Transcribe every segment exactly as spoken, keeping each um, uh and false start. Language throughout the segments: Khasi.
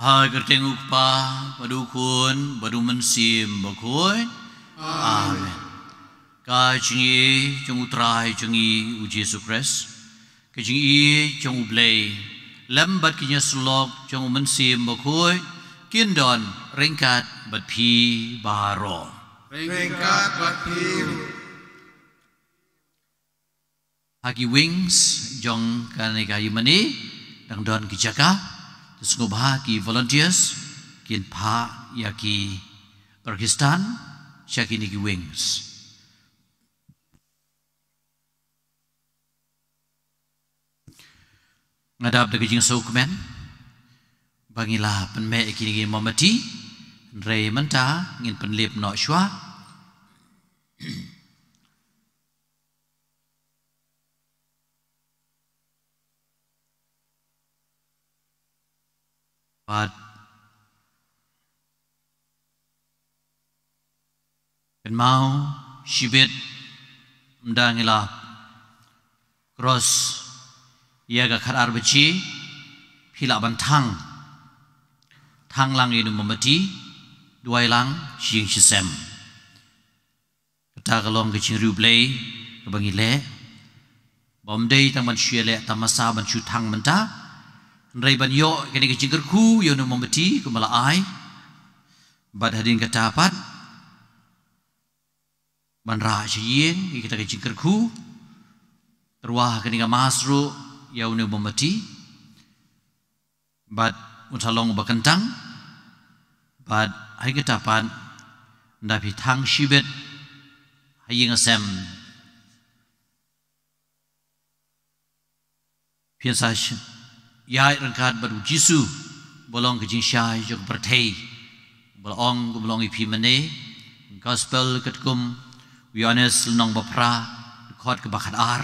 Ha ka kyrteng u Kpa, bad u Khun, bad u Mynsiem Bakhuid. Amen. Ka jingïeit jong u Trai jong ngi u Jisu Khrist, ka jingïeit jong u Blei, lem bad ka jingïasyllok jong u Mynsiem Bakhuid, kin don ryngkat bad phi baroh. Ryngkat bad phi. Ha ki wings jong kane ka ïingmane dang don ki jaka. Te sngewbha ki volunteers kin phah ïa ki Pakistan sha kine ki wings. Nga dap da ka jingsngewkmen ba ngi la pynmeh ïa kine ki mombati, hynrei mynta ngin pynlip noh shuwa. Bad kynmaw shibit mynta ngi la cross ïa ka khatar baje, phi lah ban thang, thang lang ïa une u mombati, duwai lang shi ïing shi sem. Kata ka long ka jingriewblei kaba ngi leh, ba ym dei tang ban shu ïaleh tamasa ban shu thang mynta, hynrei ban ïoh kane ka jingkyrkhu ïa une u mombati kumba la ai. Bad hadien kata pat ban rah sha ïing ïa kata ka jingkyrkhu, tyrwa kane ka mass ruh ïa une u mombati. Bad un sa long uba kyntang. Bad ha kata pat, ynda phi thang shibit ha ïing ha sem, phin sa sh-, ïaid ryngkat bad u Jisu, ba long ka jingshai jong ka pyrthei, ba la ong kumba la ong ïa phi mynne, Gospel katkum u Ïoannis lynnong ba phra, dkhot kaba khatar.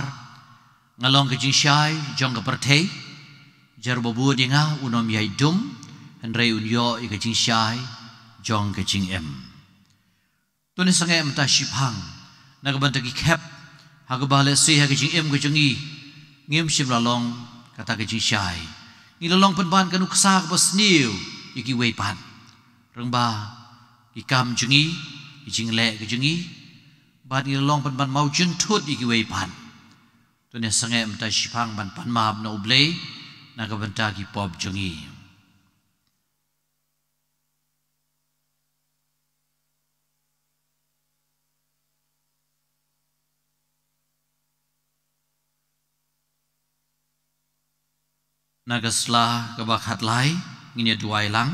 Nga long ka jingshai jong ka pyrthei, jar uba bud ïa nga un ym ïaid dum, hynrei un ïoh ïa ka jingshai jong ka jingim. To ngin sangeh mynta shiphang na ka bynta ki khep, ha kaba lehse ha ka jingim ka jong ngi ngim shym la long kata ka jingshai. Ngi la long pynban ka nuksa kaba sniew ïa kiwei pat, lyngba ki kam jong ngi, ki jingleh ka jong ngi, bad ngi la long pynban mawjynthut ïa kiwei pat. To ngin sangeh mynta shiphang ban pan map na U Blei na ka bynta ki pop jong ngi. Na ka sla kaba khatlai, ngin ïa duwai lang.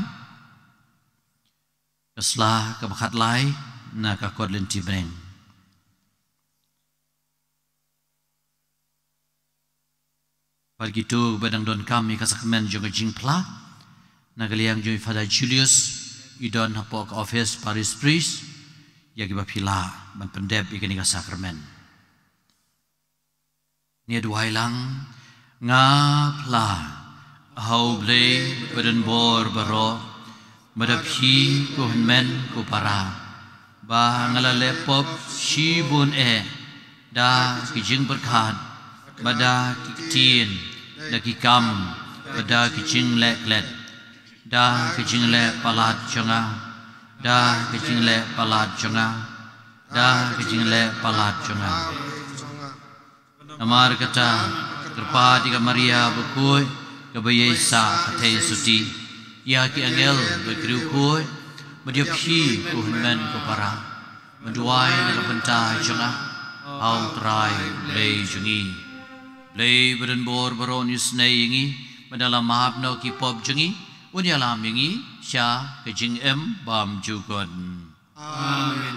Ka sla kaba khatlai, na ka kot lynti bneng. Bad kito ba dang donkam ïa ka sakramen jong ka jingphla, na ka liang jong i Father Julius, i don hapoh ka office parish priest, ïa kiba phi lah ban pyndep ïa kane ka sakramen. Ngin ïa duwai lang. Nga phla ha U Blei badonbor baroh, ba da phi ko hynmen ko para, ba nga la leh pop shibun eh, da ki jingpyrkhat, ba da ki ktien, da ki kam, ba da ki jingleh klet, da ki jingleh palat jong nga, da ki jingleh palat jong nga, da ki jingleh palat jong nga. Namar kata, kyrpad ïa ka Maria bakhuid, kaba ïai sah ka theisotti, ïa ki angel ba kyrkhu, bad ïa phi ko hynmen ko para, ban duwai na ka bynta jong nga ha U Trai Blei jong ngi. Blei badonbor baroh un isynei ïa ngi, bad da la map noh ki pop jong ngi, un ïalam ïa ngi sha ka jingim bymjukut. Amen.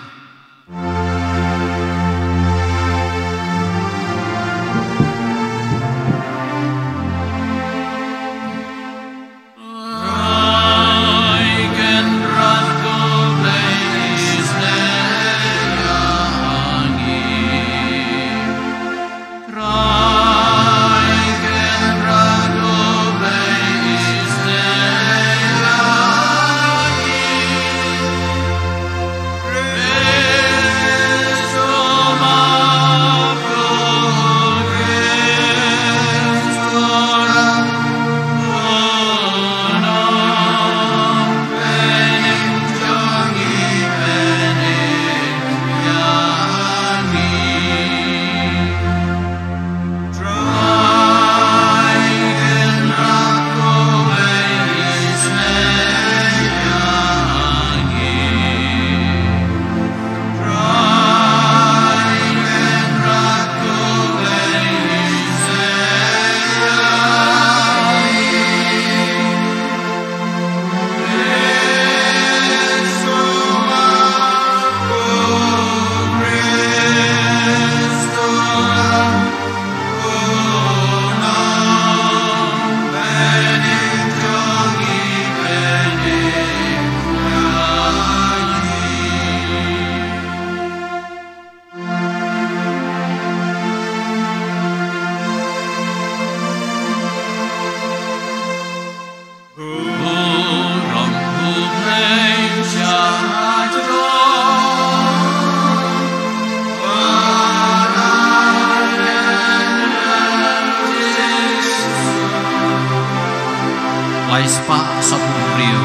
Lai spah saphew hynriew.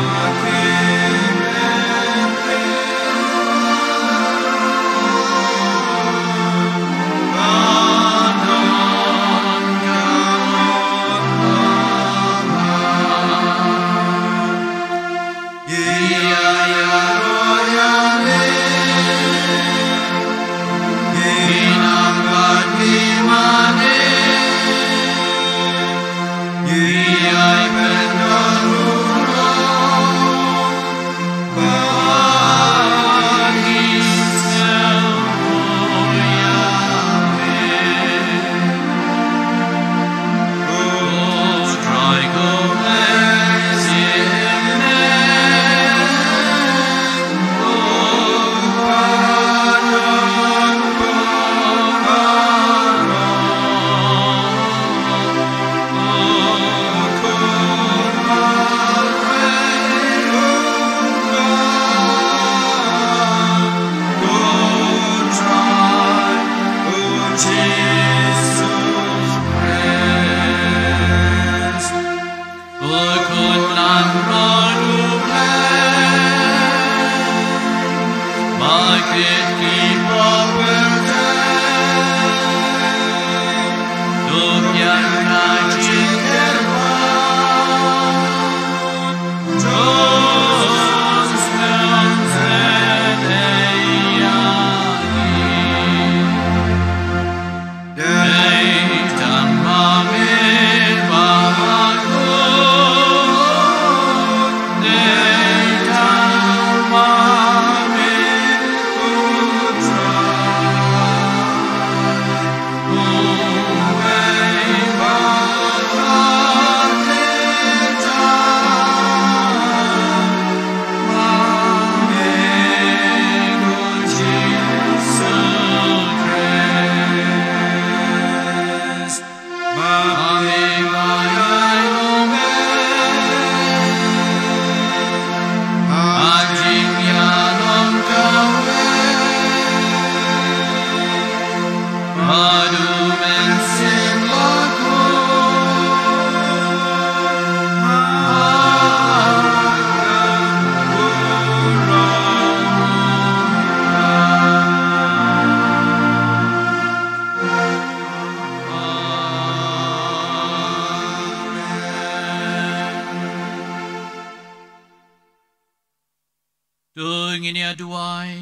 Ngin ïa duwai.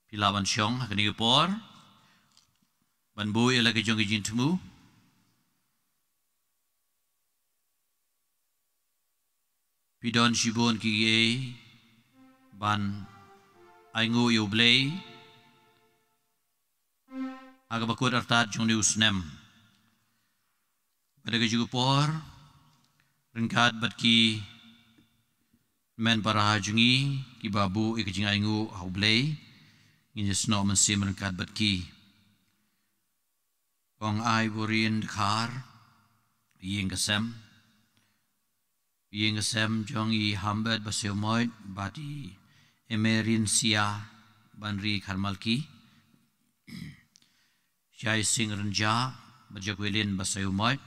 Phi lah ban shong ha kane ka por ban buh ïa la ka jong ka jingthmu. Phi don shibun kiei ban ainguh ïa U Blei ha kaba kut artat jong une u snem. Bad ha ka juh ka por, ryngkat bad ki hynmen para jong ngi kiba buh ïa ka jingainguh ha U Blei, ngin ïa snoh mynsiem ryngkat bad ki. Kong Ai Borin Dkhar, ïing ka sem, ïing ka sem jong i Hambet Basaiawmoit bad i Emerin Sia, ban ri Kharmalki. Shai Singh Rynjah bad Jacqueline Basaiawmoit.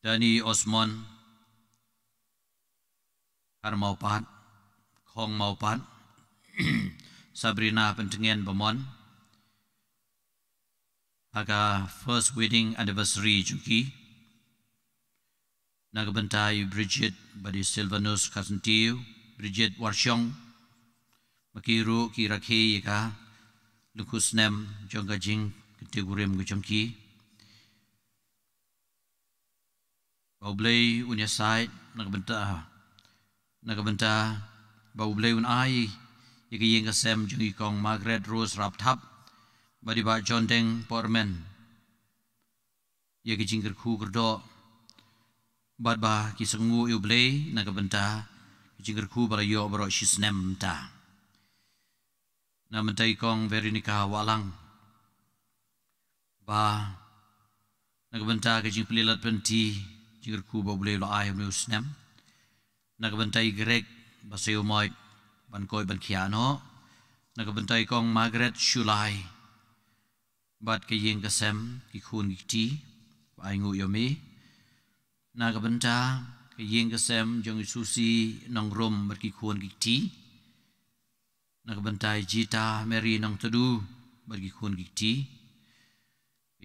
Dani Osmond, Kharmawpat, Khongmawpat, Sabrina Pyntngen Bamon, ha ka first wedding anniversary jong ki. Na ka bynta i Bridget bad i Silvanus Kharsyntiew, Bridget Warshong, ba ki ruh ki rakhe ïa ka lyngkhuh snem jong ka jingkyntiew kurim ka jong ki. Ba U Blei un ïasaid na ka bynta, na ka bynta ba U Blei un ai ïa ka ïing ka sem jong i Kong Margaret Rose Rapthap bad i Bah John Deng Pormen ïa ka jingkyrkhu kyrdoh, bad ba ki sngewnguh ïa U Blei na ka bynta ka jingkyrkhu ba la ïoh baroh shi snem mynta. Na bynta i Kong Veronica Wahlang, ba na ka bynta ka jingplie lad pynti, jingkyrkhu ba U Blei u la ai ha une u snem. Na ka bynta i Greg Basaiawmoit, ban koit ban khiah noh. Na ka bynta i Kong Margaret Shullai bad ka ïing ka sem, ki khun ki kti, ba ainguh ïa me. Na ka bynta ka ïing ka sem jong i Susi Nongrum bad ki khun ki kti. Na ka bynta i Jita Mary Nongtdu bad ki khun ki kti.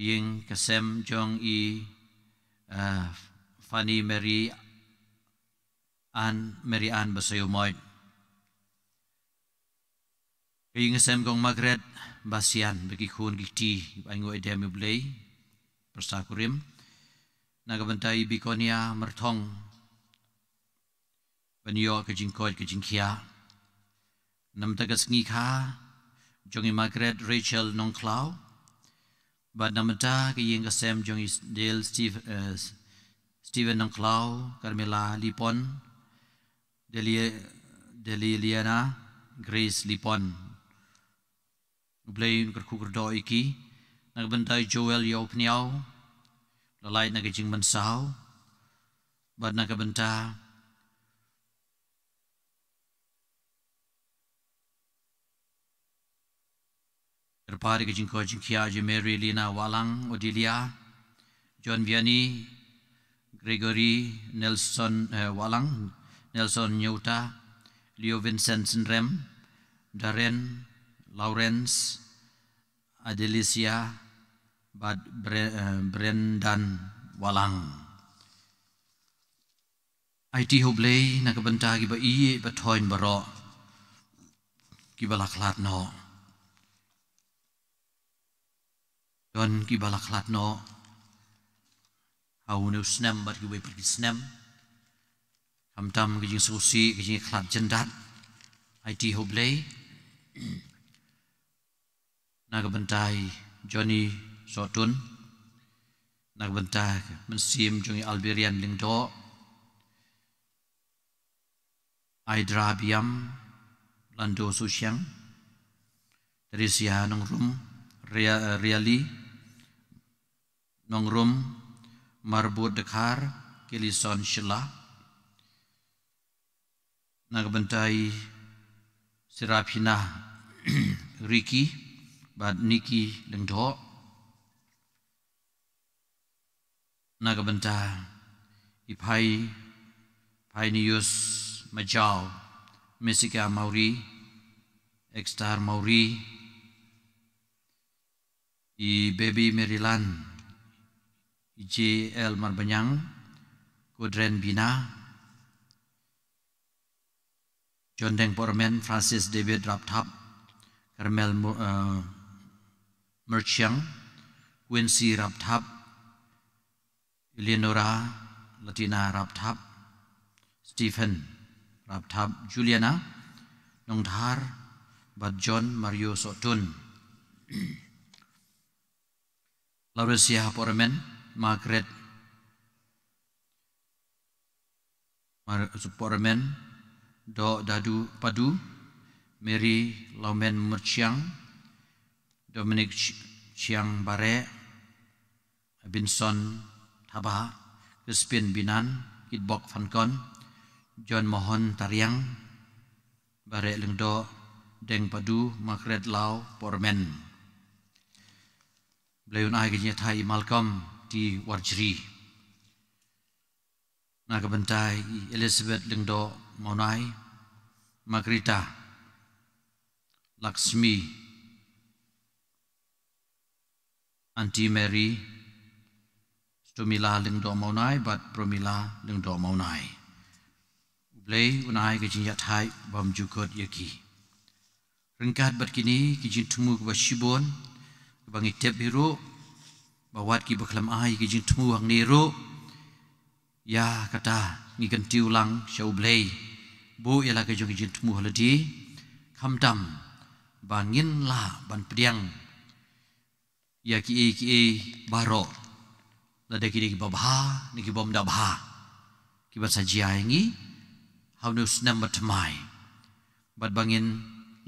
Ïing ka sem jong i, eh, Fanny Mary Ann, Mary Ann Basaiawmoit. Ka ïing ka sem Kong Margaret Basian bad ki khun ki kti, ba ainguh ïa dem ïa U Blei pyrsa kurim. Na ka bynta i Bikonia Myrthong, ban ïoh ka jingkoit ka jingkhiah. Na bynta ka sngi kha jong i Margaret Rachel Nongkhlaw, bad na bynta ka ïing ka sem jong i Dale Steve-, eh, Stephen Nongkhlaw, Carmela Lipon, Delia-, Deliliana Grace Lipon. U Blei un kyrkhu kyrdoh ïa ki. Na ka bynta i Joel Ïawphniaw, la lait na ka jingmynsaw. Bad na ka bynta kyrpad ïa ka jingkoit jingkhiah jong i Mary Lina Wahlang, Odelia, John Vianney, Gregory, Nelson, eh, Wahlang, Nelson Nyuta, Leo Vincent Synrem, Darren, Lawrence, Adelisia, bad Bre-, eh, Brendan Wahlang. Aiti ha U Blei na ka bynta kiba ïeit ba thoiñ baroh, kiba la khlad noh. Don kiba la khlad noh ha une u snem bad kiwei pat ki snem. Khamtam ka jingsngewsih, ka jingkhlad jyndat. Aiti ha U Blei. Na ka bynta i Johnny Sohtun. Na ka bynta mynsiem jong i Alberian Lyngdoh. Aidra Biam, Lando Susiang, Theresia Nongrum, Ria-, Riali Nongrum, Marbud Dkhar, Kelison Shylla. Na ka bynta i Serafina Ricky bad Nikki Lyngdoh. Na ka bynta i Phai, Phainius Majaw, Mesika Mauri, Ekstar Mauri, i Baby Maryland, i J L Marbaniang, Kodren Bina, John Deng Pormen, Francis David Rapthap, Carmel Mu-, eh, Merchiang, Quincy Rapthap, Eleonora Latina Rapthap, Stephen Rapthap, Juliana Nongdhar, bad John Mario Sotun. Laurencia Pormen, Margaret Mar-, Pormen, Do Dadu Padu, Mary Laumen Merchiang, Dominic Ch-, Chiang Bare, Binson Thaba, Crispin Binan, Kitbok Fankon, John Mohon Tariang, Bare Lengdo, Deng Padu, Margaret Lau Pormen. Blei un ai ka jingïatai i Malcolm T Warjri. Na ka bynta i Elizabeth Lyngdoh Mawnai, Margarita, Laxmi, Auntie Mary, Stomila Lyngdoh Mawnai bad Promila Lyngdoh Mawnai. U Blei un ai ka jingïatai bymjukut ïa ki. Ryngkat bad kine ki jingthmu kiba shibun, kiba ngi tip hi ruh ba wat kiba khlem ai ki jingthmu hangne ruh, ïa kata ngi kyntiew lang sha U Blei. Buh ïa la ka jong ki jingthmu ha lade, khamtam ba ngin lah ban pdiang ïa kiei kiei baroh, lada kine kiba bha ne kibym da bha, kiba sa jia ïa ngi ha une u snem ba thymmai. Bad ba ngin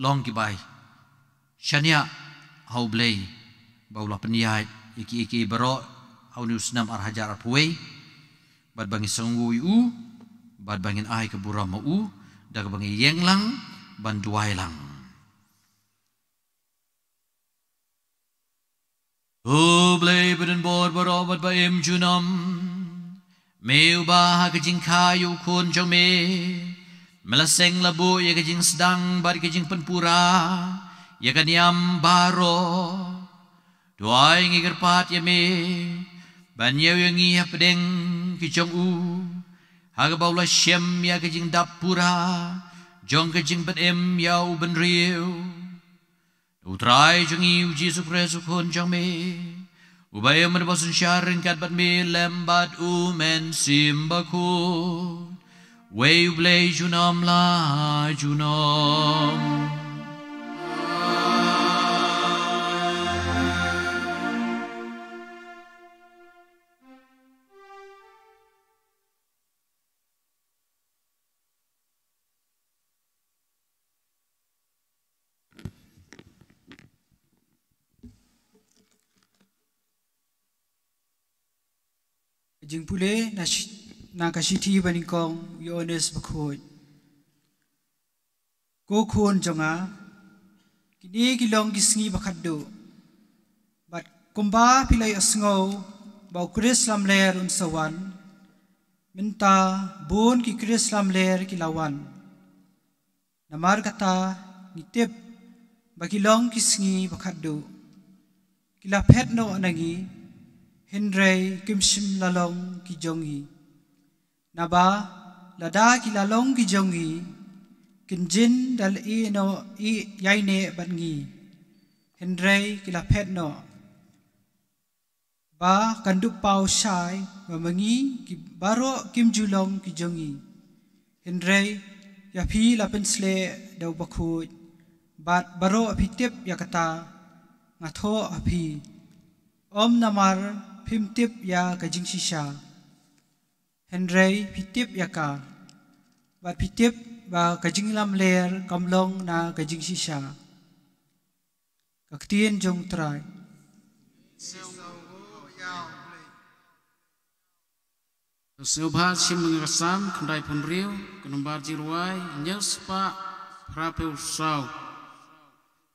long kiba shaniah ha U Blei ba u la pynïaid ïa kiei kiei baroh ha une u snem ar hajar arphew wei. Bad ba ngin sngewnguh ïa u, bad ba ngin ai ka burom ha u da kaba ngi ïeng lang ban duwai lang. Ko Blei badonbor baroh bad ba im junom, me uba ha ka jingkha ïa u Khun jong me, me la seng la buh ïa ka jingsdang bad ka jingpynpura ïa ka niam baroh. To ai ngi kyrpad ïa me ban ïoh ïa ngi hapdeng ki jong u, ha kaba u la shem ïa ka jingdap pura jong ka jingpynim ïa u bynriew. U Trai jong ngi U Jisu Khrist U Khun jong me, uba im bad uba synshar ryngkat bad me lem bad U Mynsiem Bakhuid, wei U Blei junom la junom. Ka jingpule na shi-, na ka shithi ba nyngkong u Ïoannis Bakhuid. Ko khun jong nga, kine ki long ki sngi ba khatduh. Bad kumba phi la ïohsngew ba u Khrist lamler un sa wan, mynta bun ki Khrist lamler ki la wan. Namar kata ngi tip ba ki long ki sngi ba khatduh. Ki la phet noh na ngi, hynrei kim shym la long ki jong ngi. Naba lada ki la long ki jong ngi, kin jin da leh ïehnoh ïeh ïaineh bad ngi, hynrei ki la phet noh. Ba kan dup paw shai ba ma ngi ki baroh kim ju long ki jong ngi. Hynrei ïa phi la pynsleh da u Bakhuid, bad baroh phi tip ïa kata. Nga thoh ha phi, ym namar phim tip ïa ka jingshisha, hynrei phi tip ïa ka, bad phi tip ba ka jinglamler kam long na ka jingshisha. Ka ktien jong u Trai. Sngewbha shim ngi ka Salm khyndaiphew hynriew, ka nombar jingrwai hynñiew spah phraphew saw.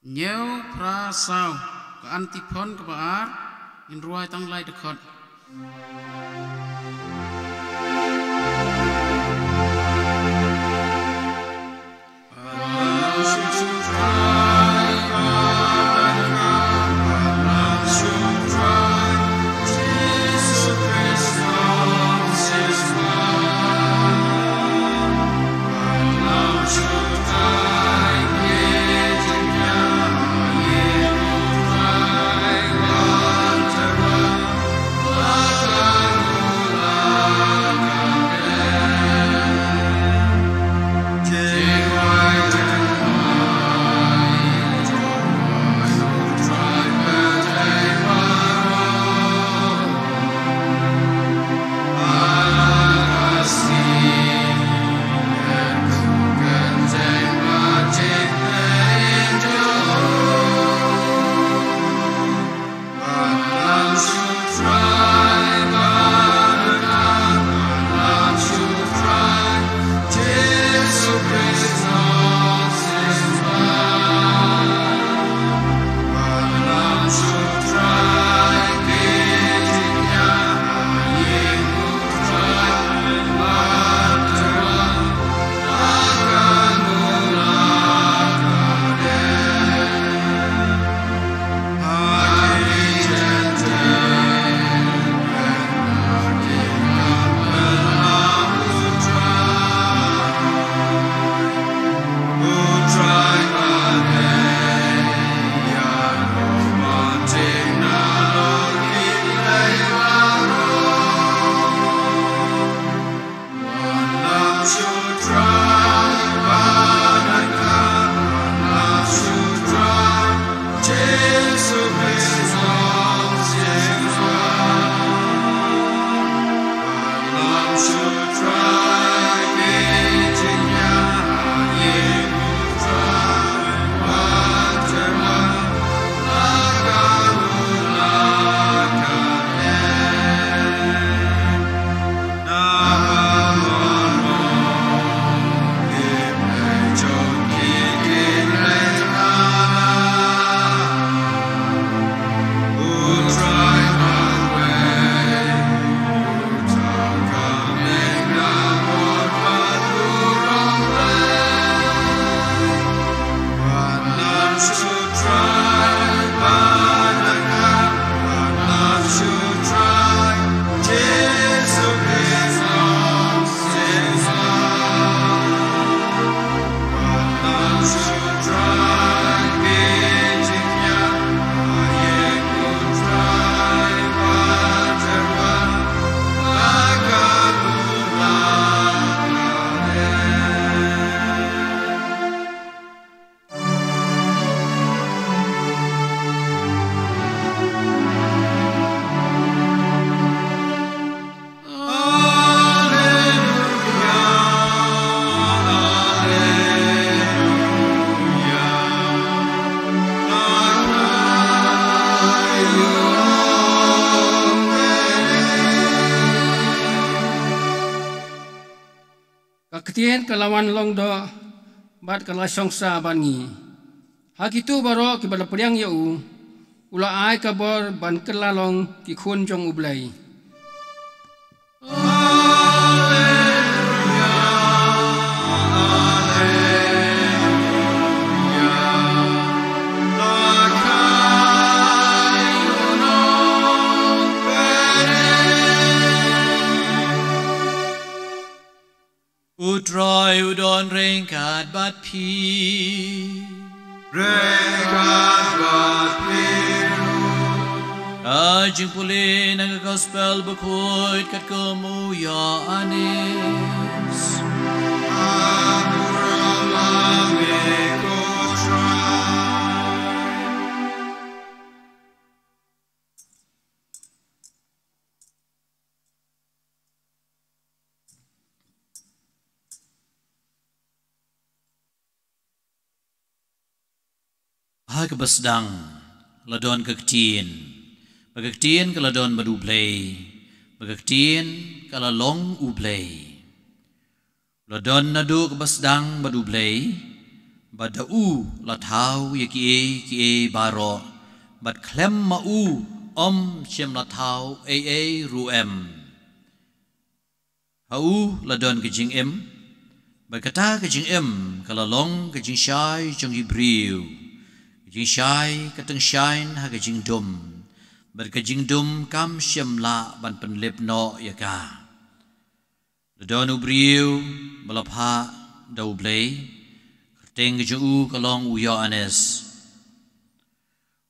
Hynñiew phra saw, ka antiphon kaba ar, ngin rwai tang lai dkhot. Ktien ka la wan long doh bad ka la shong sah bad ngi. Ha kito baroh kiba la pdiang ïa u, u la ai ka bor ban kylla long ki khun jong U Blei. U Trai u don ryngkat bad phi. Ryngkat bad phi ruh. Ka jingpule na ka Gospel Bakhuid katkum u Ïoannis. Ka burom ha me ko Trai. Ha kaba sdang la don ka ktien, bad ka ktien ka la don bad U Blei, bad ka ktien ka la long U Blei. La don naduh kaba sdang bad U Blei, bad da u la thaw ïa kiei kiei baroh, bad khlem ma u ym shym la thaw ei ei ruh em. Ha u la don ka jingim, bad kata ka jingim ka la long ka jingshai jong ki briew. Ka jingshai ka tyngshaiñ ha ka jingdum, bad ka jingdum kam shym lah ban pynlip noh ïa ka. La don u briew ba la phah da U Blei, kyrteng ka jong u ka long u Ïoannis.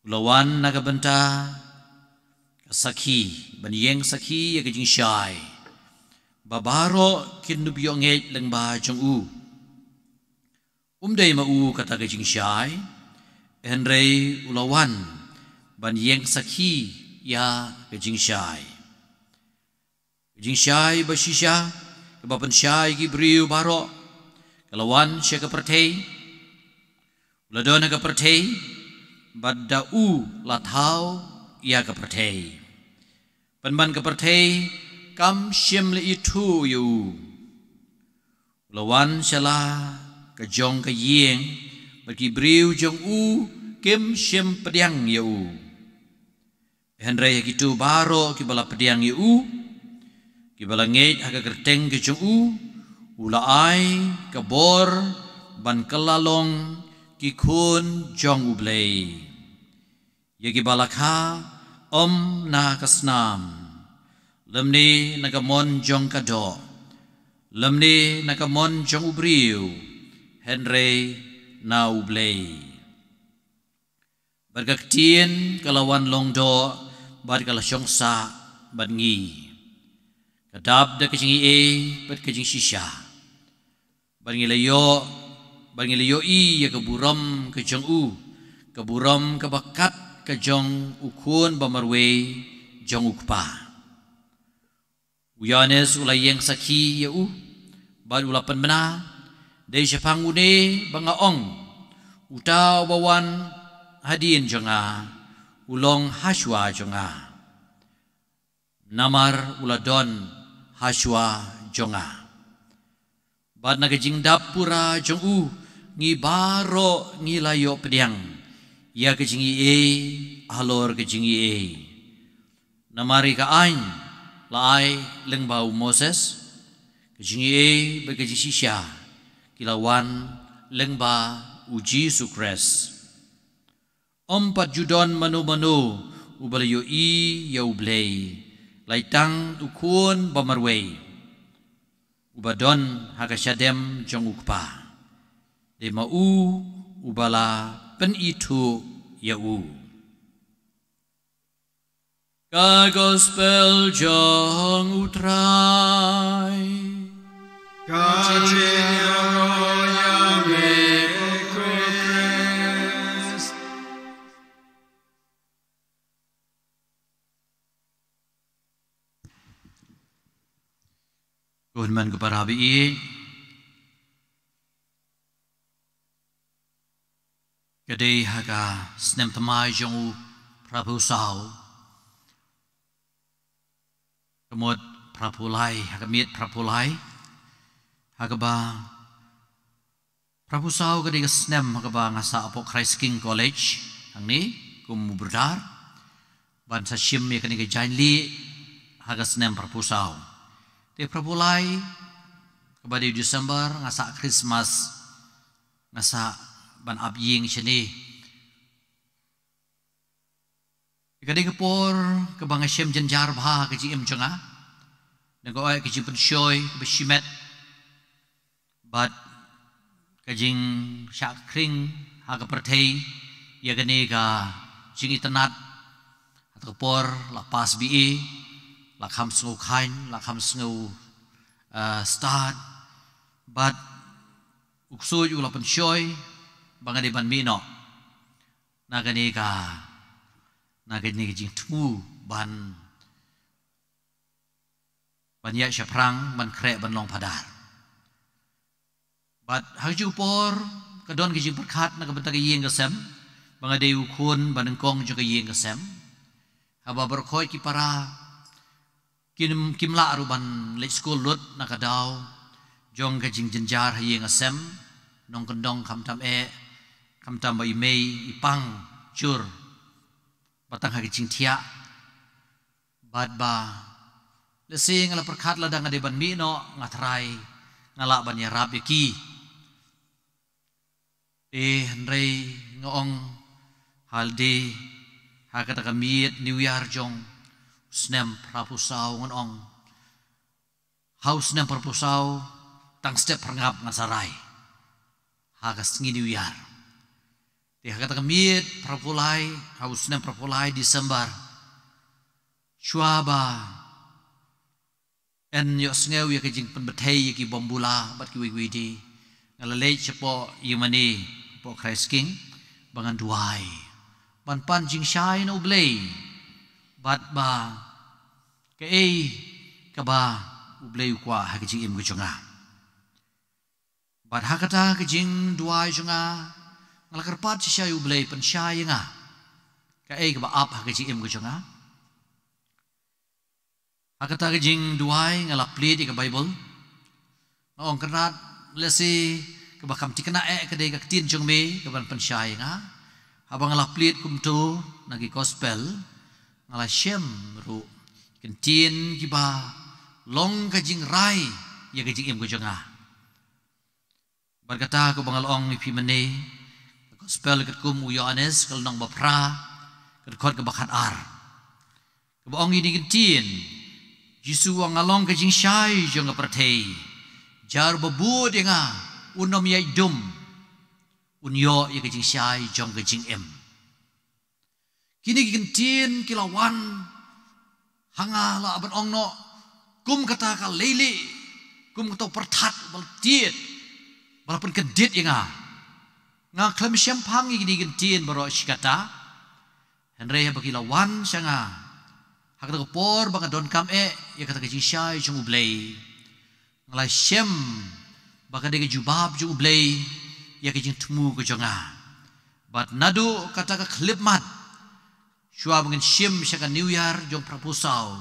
U la wan na ka bynta ka sakhi, ban ïeng sakhi ïa ka jingshai, ba baroh kin ïoh ngeit lyngba jong u. Um dei ma u kata ka jingshai, hynrei u la wan ban ïeng sakhi ïa ka jingshai. Ka jingshai ba shisha, kaba pynshai ki briew baroh, ka la wan sha ka pyrthei. U la don ha ka pyrthei, bad da u la thaw ïa ka pyrthei. Pynban ka pyrthei kam shym la ithuh ïa u. U la wan sha la ka jong ka ïing, bad ki briew jong u kim shym pdiang ïa u. Hynrei ha kito baroh kiba la pdiang ïa u, kiba la ngeit ha ka kyrteng ka jong u, u la ai ka bor ban kylla long ki khun jong U Blei. Ïa kiba la kha ym na ka snam, lymne na ka mon jong ka doh, lymne na ka mon jong u briew, hynrei na U Blei. Bad ka ktien ka la wan long doh, bad ka la shong sah bad ngi. Ka dap da ka jingaiei bad ka jingshisha. Bad ngi la ïoh, bad ngi la ïohi ïa ka burom ka jong u, ka burom kaba kat ka jong u khun ba marwei jong u kpa. U Ïoannis u la ïeng sakhi ïa u, bad u la pynbna, dei shaphang une ba nga ong, uta uba wan hadien jong nga, u long hashwa jong nga. Namar u la don hashwa jong nga. Bad na ka jingdap pura jong u, ngi baroh ngi la ïoh pdiang ïa ka jingaiei halor ka jingaiei. Namar ïa ka aiñ la ai lyngba u Moses, ka jingaiei bad ka jingshisha ki la wan lyngba u Jisu Khrist. Ym pat ju don mano mano uba la ïohi ïa U Blei, lait tang u khun ba marwei, uba don ha ka shadem jong u kpa. Dei ma u uba la pynithuh ïa u. Ka Gospel jong U Trai. Ka jingïaroh ïa me ko Khrist. Ko hynmen ko para baieit, ka dei ha ka snem thymmai jong u phraphew saw, ka mut phraphew lai, ha ka miet phraphew lai, Ha kaba phra phew saw ka dei ka snem ha kaba nga sah hapoh Christ King College hangne kum u bordar ban sa shim ïa kane ka jaiñlieh ha ka snem phra phew saw. Te phra phew lai kaba dei December nga sah Christmas, nga sah ban ap ïing shane. Ka dei ka por kaba nga shem jynjar bha ka jingim jong nga. Dang ka oi ka jingpynshoi kaba shimet bad ka jingshah khring ha ka pyrthei ïa kane ka jingitynnad. Ha ka por la pass B A, la kham sngew khain, la kham sngew, eh, stad bad u ksuid u la pynshoi ba nga dei ban mih noh na kane ka, na kane ka jingthmu ban, ban ïaid shaphrang, ban khreh, ban long phadar. Bad ha ka juh por ka don ka jingpyrkhat na ka bynta ka ïing ka sem ba nga dei u khun ba nyngkong jong ka ïing ka sem. Haba baroh khoit ki para kim, kim lah ruh ban leit skul lut na ka daw jong ka jingjynjar ha ïing ha sem, nongkyndong khamtam eh, khamtam ba i mei i pang jur ba tang ha ka jingthiah. Bad ba lehse nga la pyrkhat lada nga dei ban mih noh nga trai nga lah ban ïarap ïa ki. Te hynrei nga ong halde ha kata ka miet New Year jong u snem phra phew saw ngan ong ha u snem phra phew saw tang step phra ngap ngan sa rai ha ka sngi New Year. Te ha kata ka miet phra phew lai, ha u snem phra phew lai December, shuwa ba yn ïohsngew ïa ka jingpynbthei ïa ki bom bula bad kiwei kiwei de, nga la leit shapoh ïing mane, hapoh Christ King ba ngan duwai ban pan jingshai na U Blei bad ba kaei kaba U Blei u kwah ha ka jingim ka jong nga. Bad ha kata ka jingduwai jong nga, nga la kyrpad shisha ïa U Blei pynshai ïa nga kaei kaba ap ha ka jingim ka jong nga. Ha kata ka jingduwai nga la plied ïa ka Baibl. Nga ong, Kynrad, lehse kaba kham thikna eh ka dei ka ktien jong me kaban pynshai ïa nga. Haba nga la plied kumto na ki gospel, nga la shem ruh ki ktien kiba long ka jingrai ïa ka jingim ka jong nga. Bad kata kaba nga la ong ïa phi mynne, ka gospel katkum u Ïoannis ka lynnong ba phra, ka dkhot kaba khat ar, kaba ong ïa kine ki ktien, Jisu u ong, nga long ka jingshai jong ka pyrthei. Jar ba bud ïa nga un ym ïaid dum, un ïoh ïa ka jingshai jong ka jingim. Kine ki ktien ki la wan ha nga lah ban ong noh kum kata ka leilieh, kum kato pyrthat ba la tied, ba la pynkyndit ïa nga. Nga khlem shemphang ïa kine ki ktien baroh shi katta. Hynrei haba ki la wan sha nga ha kata ka por ba nga donkam eh ïa kata ka jingshai jong U Blei, nga la shem ba ka dei ka jubab jong U Blei ïa ka jingthmu ka jong nga. Bad naduh kata ka khyllipmat, shuwa ba ngin shim sha ka New Year jong phra phew saw,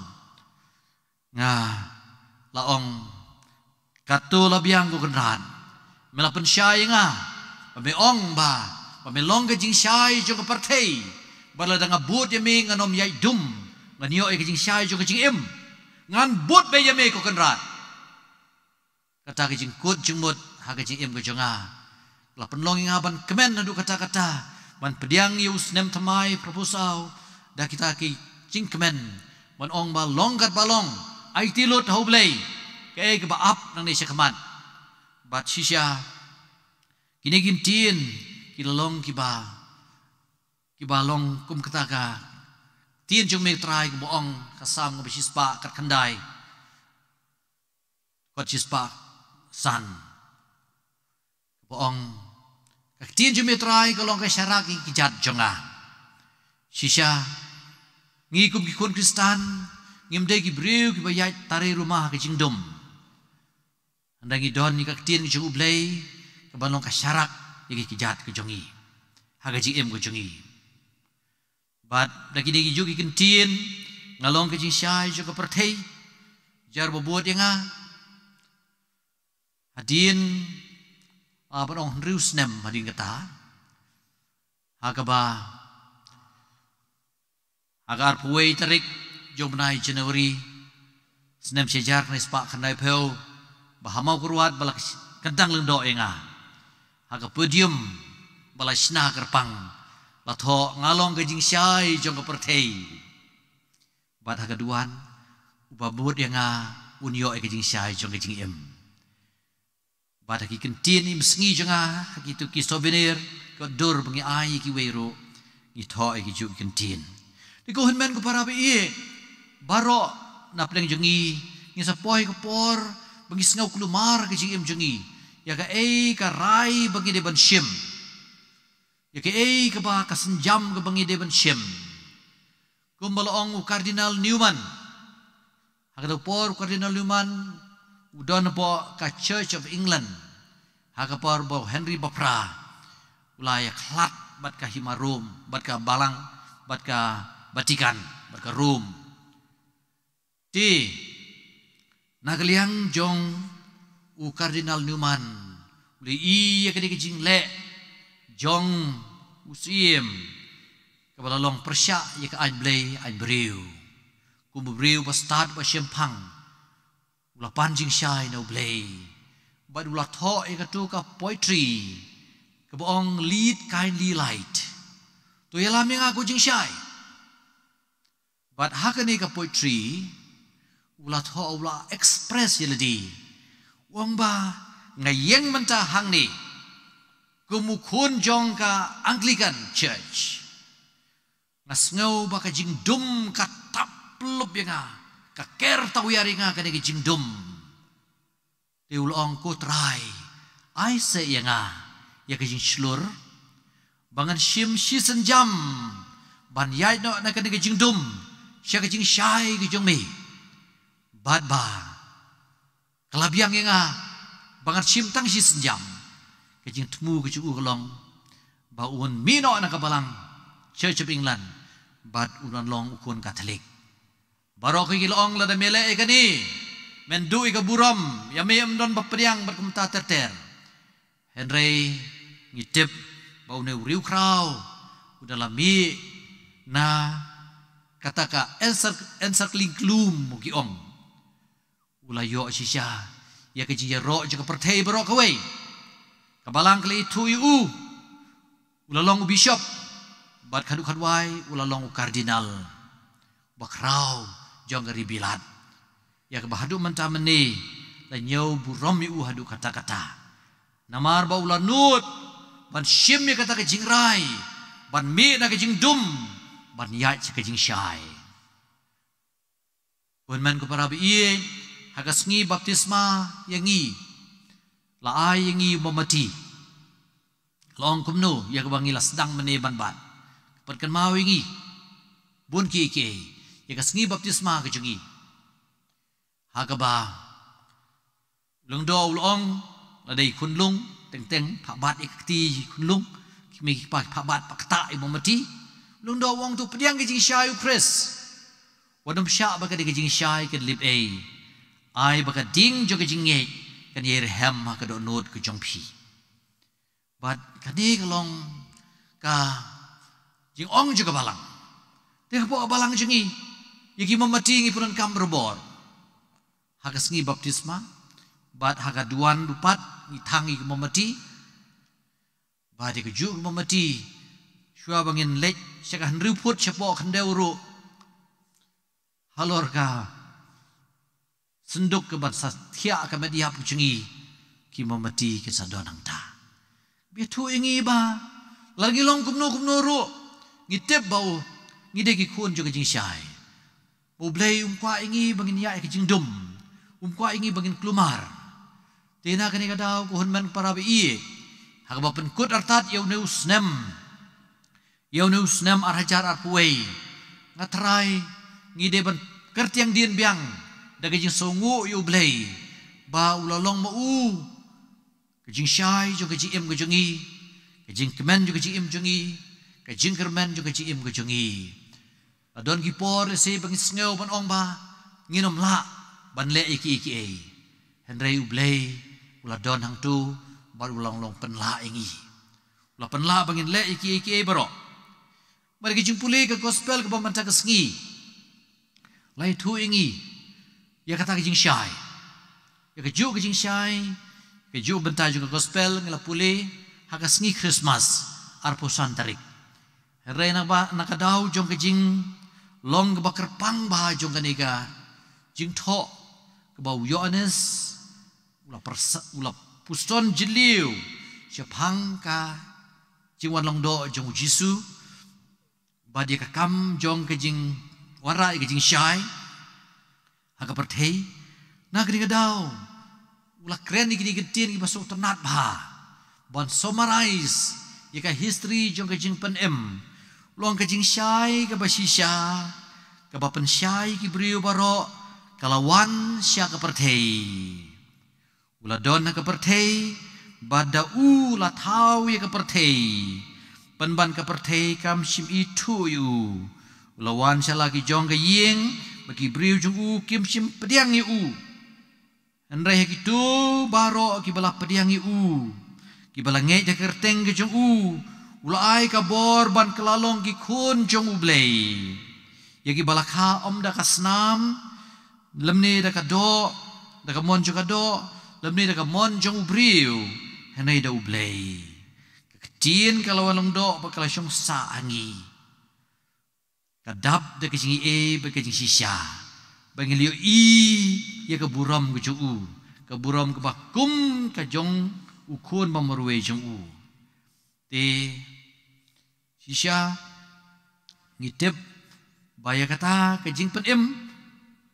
nga la ong, kato la biang ko Kynrad, me la pynshai ïa nga ba me ong ba, ba me long ka jingshai jong ka pyrthei. Bad lada nga bud ïa me ngan ym ïaid dum, ngan ïoh ïa ka jingshai jong ka jingim. Ngan bud beit ïa me ko Kynrad. Kata ka jingkut jingmut ha ka jingim ka jong nga la pynlong ïa nga ban kmen haduh katta katta, ban pdiang ïa u snem thymmai phra phew saw da kita ki jingkmen, ban ong ba long kat ba long, aiti lut ha U Blei, kaei kaba ap nangne shakhmat. Bad shisha kine ki ktien ki la long kiba, kiba long kum kata ka ktien jong me Trai kaba ong, ka Salm kaba shispah khatkhyndai, dkhot shispah san, kaba ong, ka ktien jong me Trai ka long ka sharak ïa ki kjat jong nga. Shisha ngi kum ki khun Khristan ngim dei ki briew kiba ïaid tari ruma ha ka jingdum. Hynrei ngi don ïa ka ktien ka jong U Blei kaban long ka sharak ïa ki kjat ka jong ngi ha ka jingim ka jong ngi. Bad da kine ki juh ki ktien, nga long ka jingshai jong ka pyrthei, jar ba bud ïa nga. Hadien, ah, ban ong hynriew snem hadien kata, ha kaba ha ka arphew wei tarik jong u bnai January, snem shi hajar khyndai spah khyndaiphew, ba ha Mawkyrwat ba la kyntang lyngdoh ïa nga ha ka podium ba la shna kyrpang, la thoh nga long ka jingshai jong ka pyrthei. Bad ha ka duwan, uba mut ïa nga un ïoh ïa ka jingshai jong ka jingim. Bad ha ki kyntien im sngi jong nga, ha kitu ki souvenir, ka dur ba ngi ai ïa kiwei ruh, ngi thoh ïa ki juh ki kyntien. Te ko hynmen ko para ba ïeit, baroh na pdeng jong ngi, ngin sa poi ka por ba ngi sngew kulmar ka jingim jong ngi ïa kaei ka rai ba ngi dei ban shim, ïa kaei kaba ka sienjam kaba ngi dei ban shim. Kumba la ong u Cardinal Newman, ha kata ka por u Cardinal Newman u don hapoh ka Church of England, ha ka por ba u Henry Baphra u la ïakhlad bad ka hima Rome, bad ka balang, bad ka Vatican, bad ka Rome. Te na ka liang jong u Cardinal Newman, u la ïohi ïa kane ka jingleh jong u Syiem, kaba la long pyrshah ïa ka aiñ Blei aiñ briew. Kum u briew ba stad ba shemphang, u la pan jingshai na u Blei, bad u la thoh ïa katu ka poetry kaba ong Lead, Kindly Light. To ïalam ïa nga ko jingshai. Bad ha kane ka poetry, u la thoh, u la express ïa lade, u ong ba nga ïeng mynta hangne kum u khun jong ka Anglican Church. Nga sngew ba ka jingdum ka tap lup ïa nga, ka ker tawiar ïa nga kane ka jingdum. Te u la ong, ko Trai, ai seh ïa nga ïa ka jingshlur ba ngan shim shi sienjam ban ïaid noh na kane ka jingdum sha ka jingshai ka jong me. Bad ba ka la biang ïa nga ba ngan shim tang shi sienjam. Ka jingthmu ka jong u ka long ba un mih noh na ka balang Church of England, bad un long u khun Katholik. Baroh ki la ong, lada me leh ïa kane, men duh ïa ka burom, ïa me ym don ba pdiang bad kumta ter ter. Hynrei ngi tip ba une u riewkhraw u da la mih na kata ka encir-, encircling gloom, u ki ong. U la ïoh shisha ïa ka jingïaroh jong ka pyrthei baroh kawei. Ka balang ka la ithuh ïa u, u la long u bishop, bad khatduh khatwai u la long u cardinal, ba khraw jong ka ri Bilad. Ïa kaba haduh mynta mynne la ñiew burom ïa u haduh katta katta. Namar ba u la nud ban shim ïa kata ka jingrai ban mih na ka jingdum ban ïaid sha ka jingshai. Ko hynmen ko para ba ïeit, ha ka sngi baptisma ïa ngi la ai ïa ngi u mombati. La ong kumno ïa kaba ngi la sdang mynne ban bat? Ka pynkynmaw ïa ngi bun kiei kiei ïa ka sngi baptisma ka jong ngi. Ha kaba u lyngdoh u la ong, lada i khunlung teng teng phah bat ïa ka kti i khunlung, ki mei ki kpa phah bat, phah ktah ïa u mombati. U lyngdoh u ong, to pdiang ka jingshai u Khrist. Wat nym shah ba ka dei ka jingshai kan lip ei. Ai ba ka ding jong ka jingngeit kan ïai rhem ha ka dohnud ka jong phi. Bad kane ka long ka jingong jong ka balang. Te hapoh ka balang jong ngi, ïa ki mombati ngi pyndonkam barabor ha ka sngi baptisma, bad ha ka duwan dupat ngi thang ïa ki mombati. Bad ïa kajuh ki mombati, shuwa ba ngin leit sha ka hynriew phut shapoh khyndew ruh, halor ka synduk kaban sa thiah ka met ïap ka jong ngi, ki mombati kin sa don hangta. Ba ïathuh ïa ngi ba lada ngi long kumno kumno ruh, ngi tip ba u, ngi dei ki khun jong ka jingshai. Ba U Blei um kwah ïa ngi ba ngin ïaid ha ka jingdum, um kwah ïa ngi ba ngin kulmar. Te na kane ka daw ko hynmen para ba ïeit, ha kaba pynkut artat ïa une u snem, ïa une u snem ar hajar arphew wei, nga tharai ngi dei ban kyrtiang dien biang da ka jingsngewnguh ïa U Blei ba u la long ma u ka jingshai jong ka jingim ka jong ngi, ka jingkmen jong ka jingim jong ngi, ka jingkyrmen jong ka jingim ka jong ngi. La don ki por lehse ba ngi sngew ban ong ba ngin ym lah ban leh ïa kiei kiei. Hynrei U Blei u la don hangtu, bad u la long pynlah ïa ngi. U la pynlah ba ngin leh ïa kiei kiei baroh. Bad ka jingpule ka gospel kaba mynta ka sngi la ïathuh ïa ngi ïa kata ka jingshai. Ïa kajuh ka jingshai, kajuh bynta jong ka gospel ngi la pule ha ka sngi Christmas, arphew san tarik. Hynrei na ba, na ka daw jong ka jinglong kaba kyrpang bha jong kane ka jingthoh, kaba u Ïoannis u la pyrsa-, u la pyrshang jylliew shaphang ka jingwan long doh jong u Jisu, bad ïa ka kam jong ka jingwanrah ïa ka jingshai ha ka pyrthei. Na kane ka daw u la kren ïa kine ki ktien kiba sngewtynnat bha ban summarize ïa ka history jong ka jingpynim. Long ka jingshai kaba shisha, kaba pynshai ki briew baroh, ka la wan sha ka pyrthei. U la don ha ka pyrthei, bad da u la thaw ïa ka pyrthei, pynban ka pyrthei kam shym ithuh ïa u. U la wan sha la ki jong ka ïing, bad ki briew jong u kim shym pdiang ïa u. Hynrei ha kito baroh kiba la pdiang ïa u, kiba la ngeit ha ka kyrteng ka jong u, u la ai ka bor ban kylla long ki khun jong U Blei. Ïa kiba la kha ym da ka snam, lymne da ka doh, da ka mon jong ka doh, lymne da ka mon jong u briew, hynrei da U Blei. Ka ktien ka la wan long doh bad ka la shong sah ha ngi. Ka dap da ka jingaiei bad ka jingshisha, ba ngi la ïohi ïa ka burom ka jong u, ka burom kaba kum ka jong u khun bamarwei jong u. Te shisha ngi tip ba ïa kata ka jingpynim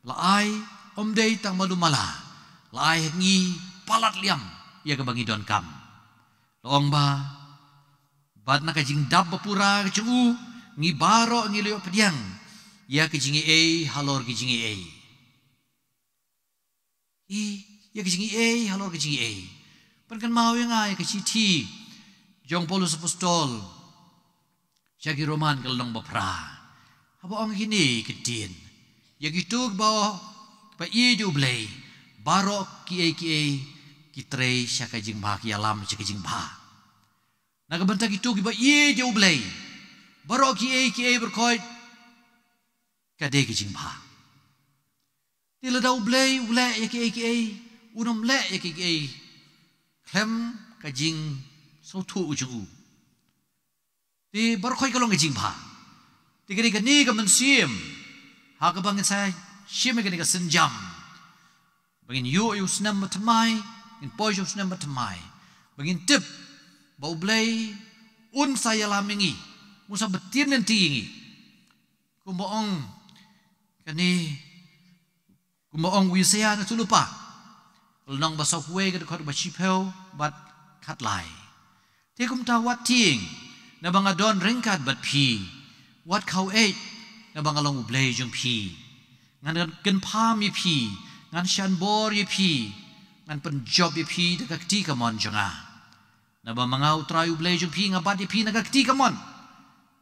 la ai ym dei tang malu mala, la ai ha ngi palat liam ïa kaba ngi donkam. La ong ba bad na ka jingdap ba pura ka jong u, ngi baroh ngi la ïoh pdiang ïa ka jingaiei halor ka jingaiei. I, ïa ka jingaiei halor ka jingaiei. Pynkynmaw ïa nga ïa ka shithi jong Paulus Apostol sha ki Roman ka lynnong ba phra, haba ong kine ki ktien: Ïa kito ba, ba ïeit ïa U Blei, baroh kiei kiei ki trei sha ka jingbha, ki ïalam sha ka jingbha. Na ka bynta kito kiba ïeit ïa U Blei, baroh kiei kiei baroh ka dei ka jingbha. Te lada U Blei u leh ïa kiei kiei, un ym leh ïa kiei kiei khlem ka jingsngewthuh jong u. Te baroh ka long ka jingbha. Te ka dei kane ka mynsiem ha kaba ngin sa shim ïa kane ka sienjam, ba ngin ïoh ïa u snem ba thymmai, ngin poi sha u snem ba thymmai, ba ngin tip ba U Blei un sa ïalam ïa ngi, un sa btin lynti ïa ngi. Kumba ong kane, kumba ong u Isaïah na tu lypa, lynnong ba sawphew wei, ka dkhot ba shiphew bad khatlai: Te kumta wat tieng, naba nga don ryngkat bad phi. Wat khaw-eit, naba nga long U Blei jong phi. Ngan kynpham ïa phi, ngan shan bor ïa phi, ngan pynjop ïa phi da ka kti kamon jong nga. Naba ma nga U Trai U Blei jong phi nga bat ïa phi na ka kti kamon.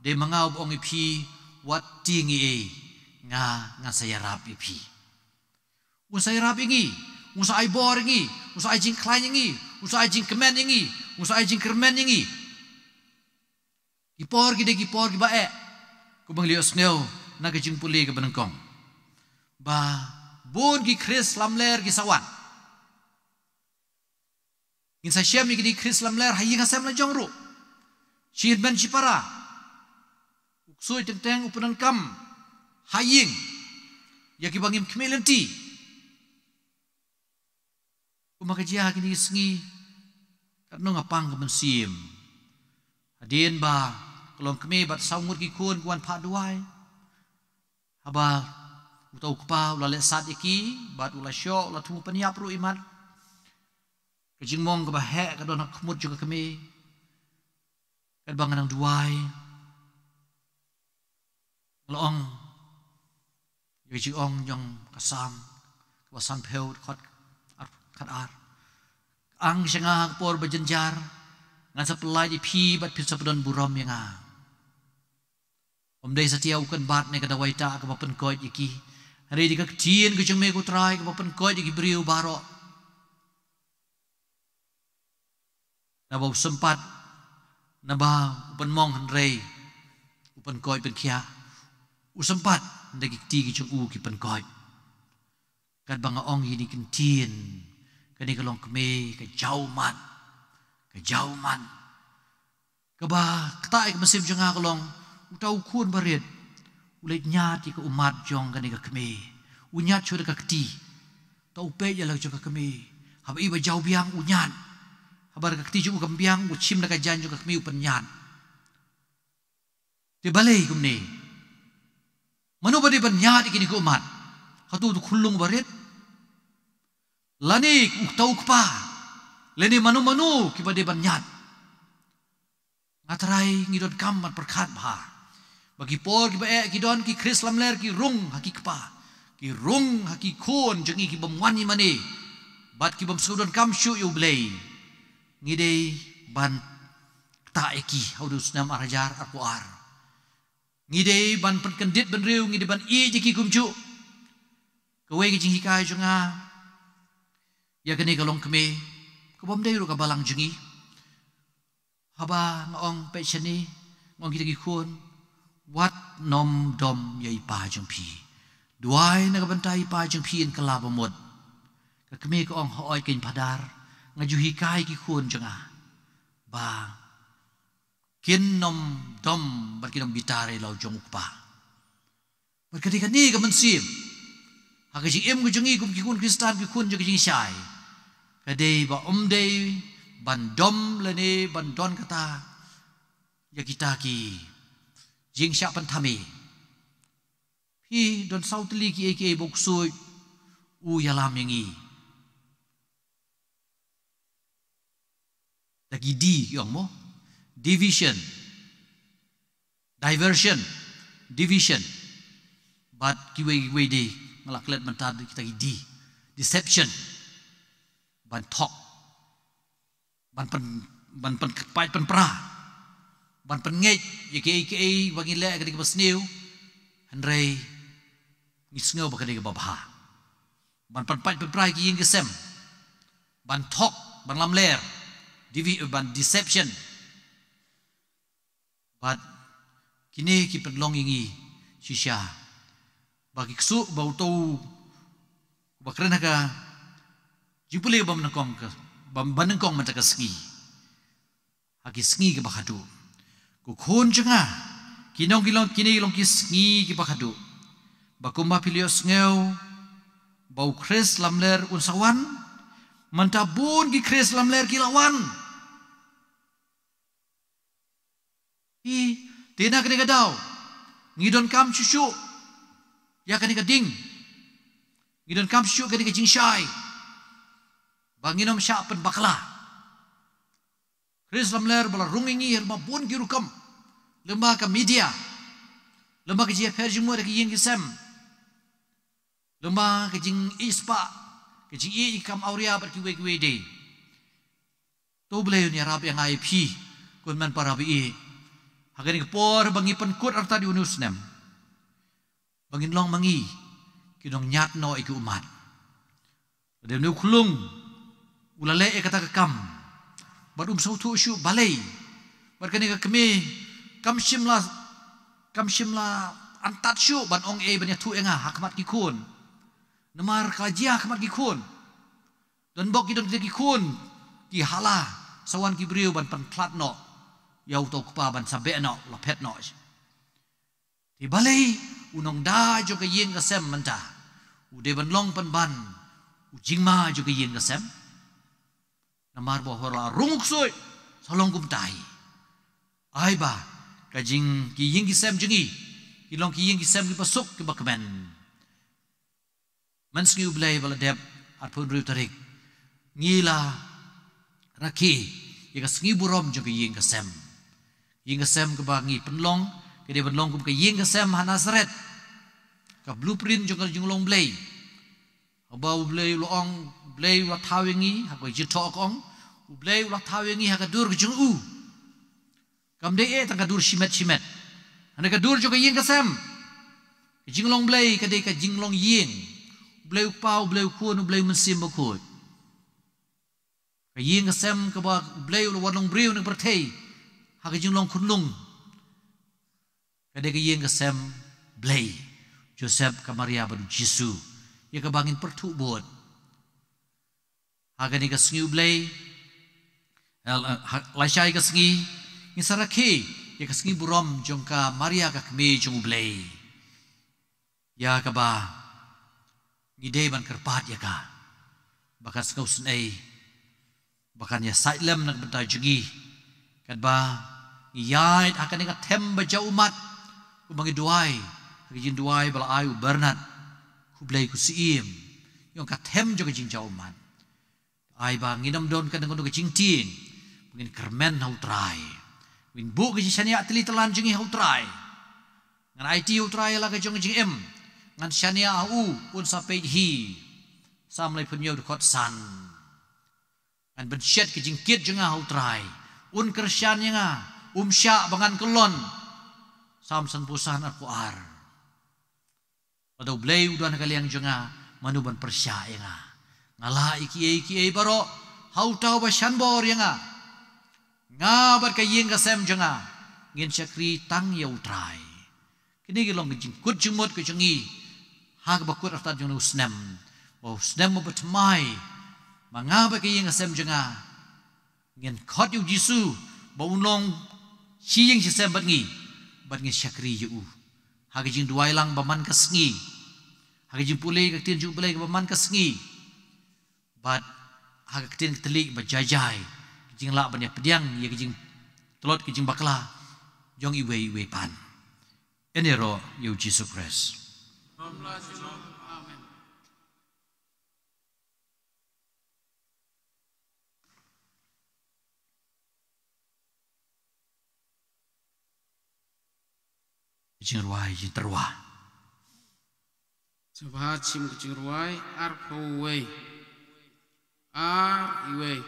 Dei ma nga uba ong ïa phi, wat tieng ei ei, nga ngan sa ïarap ïa phi. Un sa ïarap ïa ngi, un sa ai bor ïa ngi, un sa ai jingkhlaiñ ïa ngi, un sa ai jingkmen ïa ngi, un sa ai jingkyrmen ïa ngi. Ki por ki dei ki por kiba eh, kumba ngi la ïohsngew na ka jingpule kaba nyngkong, ba bun ki Khrist lamler ki sa wan. Ngin sa shem ïa kine ki Khrist lamler ha ïing ha sem la jong ruh, shi hynmen shi para. U ksuid teng teng u pyndonkam ha ïing ïa kiba ngim khmih lynti. Kumba ka jia ha kine ki sngi, katno nga pang ka mynsiem hadien ba ka long kmie bad saw ngut ki khun ki wan phah duwai. Haba uta u kpa u la leh sat ïa ki bad u la shoh, u la thmu pynïap ruh imat. Ka jingmong kaba heh ka don ha khmut jong ka kmie. Katba nga nang duwai, nga la ong ïa ka jingong jong ka Salm kaba sanphew, dkhot ar, khatar: Ang sha nga ha ka por ba jynjar, ngan sa pyllait ïa phi bad phin sa pyndonkam burom ïa nga. Ym dei satia u kynbat ne ka dawai ta kaba pynkoit ïa ki, hynrei dei ka ktien ka jong me ko Trai kaba pynkoit ïa ki briew baroh. Naba u sympat, naba u pynmong hynrei u pynkoit pynkhiah. U sympat, hynrei ki kti ki jong u ki pynkoit. Katba nga ong ïa kine ki ktien, kane ka longkmie ka jaw mat, ka jaw mat. Kaba ktah ïa ka mynsiem jong nga ka long, uta u khun barit u leit ñiad ïa ka ummat jong kane ka kmie. U ñiad shuh da ka kti. Uta u peit ïa la jong ka kmie. Haba i ba jaw biang u ñiad. Haba da ka kti jong u kam biang, u shim da ka jaiñ jong ka kmie u pynñiad. Te balei kumne? Mano ba dei ban ñiad ïa kine ki ummat? Hato uta u khyllung barit? Lane uta u kpa? Lane mano mano kiba dei ban ñiad? Nga trai ngi donkam ban pyrkhat bha. Ba ki por kiba eh ki don ki khrist lamler ki rung ha ki kpa. Ki rung ha ki khun jong ngi ki bym wan ïa mane. Bad ki bym sngewdonkam shuh ïa U Blei. Ngi dei ban ktah ïa ki ha u snem ar hajar arphew ar. Ngi dei ban pynkyndit bynriew, ngi dei ban ïeit ïa ki kumjuh. Kawei ka jinghikai jong nga ïa kane ka longkmie, ka bym dei ruh ka balang jong ngi. Haba nga ong peit shane, nga ong kita ki khun, wat nym dom ïa i pa jong phi. Duwai na ka bynta i pa jong phi yn kylla ba mut. Ka kmie ka ong, hooid kein Phadar, nga ju hikai ki khun jong nga ba kin nym dom bad kin nym bitar ïa la u jong u kpa. Bad ka dei kane ka mynsiem ha ka jingim ka jong ngi kum ki khun Khristan, ki khun jong ka jingshai. Ka dei ba ym dei ban dom lane ban don kata ïa kita ki jingshah pynthame. Phi don saw tylli kiei kiei ba u ksuid u ïalam ïa ngi. Da ki D ki ong mo. Division. Diversion. Division. Bad kiwei kiwei de nga la klet mynta da kita ki D. Deception. Ban thok. Ban pyn, ban pynpait pynpra. Ban pynngeit ïa kiei kiei ba ngi leh ka dei kaba sniew. Hynrei ngi sngew ba ka dei kaba bha. Ban pynpait pynpra ïa ki ïing ki sem. Ban thok, ban lamler. Divi-, ban deception. Bad kine ki pynlong ïa ngi shisha ba ki ksuid ba uto uba kren ha ka jingpule ba nyngkong ka, ba, ba nyngkong mynta ka sngi. Ha ki sngi kiba khadduh. Ko khun jong nga, ki nong ki long, kine ki long ki sngi kiba khadduh. Ba kumba phi la ïohsngew ba u Khrist lamler un sa wan, mynta bun ki Khrist lamler ki la wan. Hi, te na kane ka daw ngi donkam shuh shuh ïa kane ka ding. Ngi donkam shuh shuh kane ka jingshai ba ngin ym shah pynbakla. Khrist lamler ba la rung ïa ngi ha lymba bun ki rukom, lymba ka media, lymba ka jingïapher jingmut ha ki ïing ki sem, lymba ka jingïeit spah, ka jingïeit ïa ki kam awria bad kiwei kiwei de. To U Blei un ïarap ïa nga ïa phi, ko hynmen para ba ïeit, ha kane ka por ba ngi pynkut artat ïa une u snem, ba ngin long ma ngi ki nongñiad noh ïa ki ummat. Lada une u khyllung u la leh ïa kata ka kam bad um sngewthuh shuh, balei? Bad kane ka kmie kam shym la, kam shym la antad shuh ban ong ei ban ïathuh ïa nga ha khmat ki khun. Namar ka la jia ha khmat ki khun. Don bok ki don kita ki khun ki hala, sa wan ki briew ban pynkhlad noh ïa uto u kpa, ban sa beh noh, la phet noh. Te balei u nongda jong ka ïing ka sem mynta u dei ban long pynban u jingma jong ka ïing ka sem? Namar ba haba la rung u ksuid sa long kumta hi. Ai ba ka jing, ki ïing ki sem jong ngi ki long ki ïing ki sem kiba suk kiba kmen. Mynsngi U Blei ba la dep, arphew hynriew tarik, ngi la rakhe ïa ka sngi burom jong ka ïing ka sem. Ïing ka sem kaba ngi pynlong ka dei ban long kum ka ïing ka sem ha Nasareth. Ka blueprint jong ka jinglong Blei. Haba U Blei u la ong, U Blei u la thaw ïa ngi, ha ka jingthoh ka ong, U Blei u la thaw ïa ngi ha ka dur ka jong u. Kam dei eh tang ka dur shimet shimet. Hynrei ka dur jong ka ïing ka sem. Ka jinglong Blei ka dei ka jinglong ïing. U Blei U Kpa, U Blei U Khun, U Blei U Mynsiem Bakhuid. Ka ïing ka sem kaba U Blei u la wan long briew na ka pyrthei ha ka jinglong khunlung, ka dei ka ïing ka sem Blei. Joseph, ka Maria bad U Jisu, ïa kaba ngin pyrthuh bud ha kane ka sngi U Blei. Lashai ka sngi ngin sa rakhe ïa ka sngi burom jong ka Maria, ka kmie jong U Blei, ïa kaba ngi dei ban kyrpad ïa ka ba kan sngewsynei, ba kan ïasaid lem na ka bynta jong ngi. Katba ngi ïaid ha kane ka them ba jaw ummat, kumba ngi duwai ha ka jingduwai ba la ai u Bernard, khublei khusyiem ïa ka them jong ka jingjaw ummat. Ai ba ngin ym don kano kano ka jingtieng, ba ngin kyrmen ha U Trai, ngin buh ka jingshaniah tylli tylan jong ngi ha U Trai. Ngan aiti U Trai la ka jong ka jingim, ngan shaniah ha u, un sa peit hi. Salm laiphew hynñiew dkhot san. Ngan pynshet ka jingkit jong nga ha U Trai, un kyrshan ïa nga, um shah ba ngan kyllon. Salm sanphew san, arphew ar. Lada U Blei u don ha ka liang jong nga, mano ban pyrshah ïa nga? Nga lah ïa kiei kiei baroh ha uta uba shan bor ïa nga. Nga bad ka ïing ka sem jong nga ngin shakri tang ïa U Trai. Kine ki long ka jingkut jingmut ka jong ngi ha kaba kut artat jong u snem, ba u snem uba thymmai, ba nga bad ka ïing ka sem jong nga ngin khot ïa U Jisu ba un long shi ïing shi sem bad ngi, bad ngin shakri ïa u ha ka jingduwai lang ba man ka sngi, ha ka jingpule ka ktien jong U Blei kaba man ka sngi, bad ha ka ktien ka tylli ba jai jai, ka jinglah ban ïa pdiang ïa ka jingtlot ka jingbakla jong iwei iwei pat. Ïaroh ïa U Jisu Khrist. Amen. Jingrwai jingtyrwa. Sngewbha shim ka jingrwai arphew wei. Ar iwei.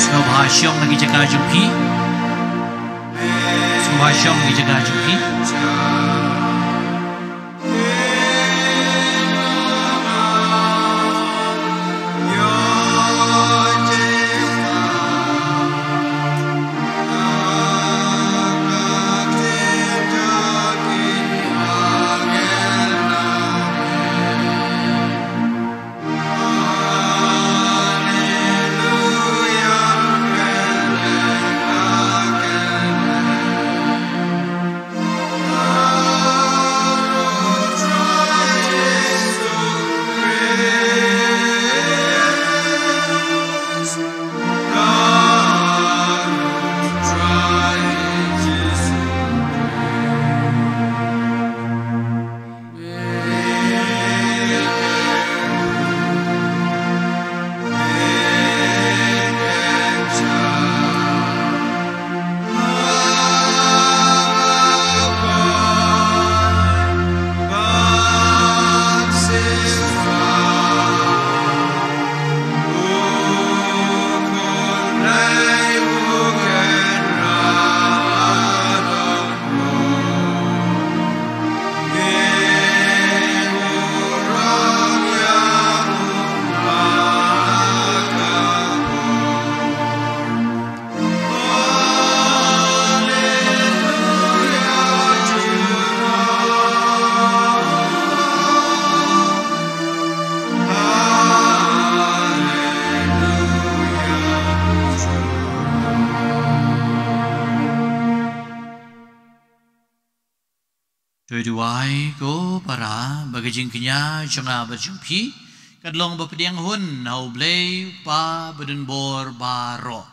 Sngewbha shong na ki jaka jong phi. Sngewbha shong na ki jaka jong phi. To duwai ko para ba ka jingkñia jong nga bad jong phi kan long ba pdiang hun ha U Blei U Kpa badonbor baroh.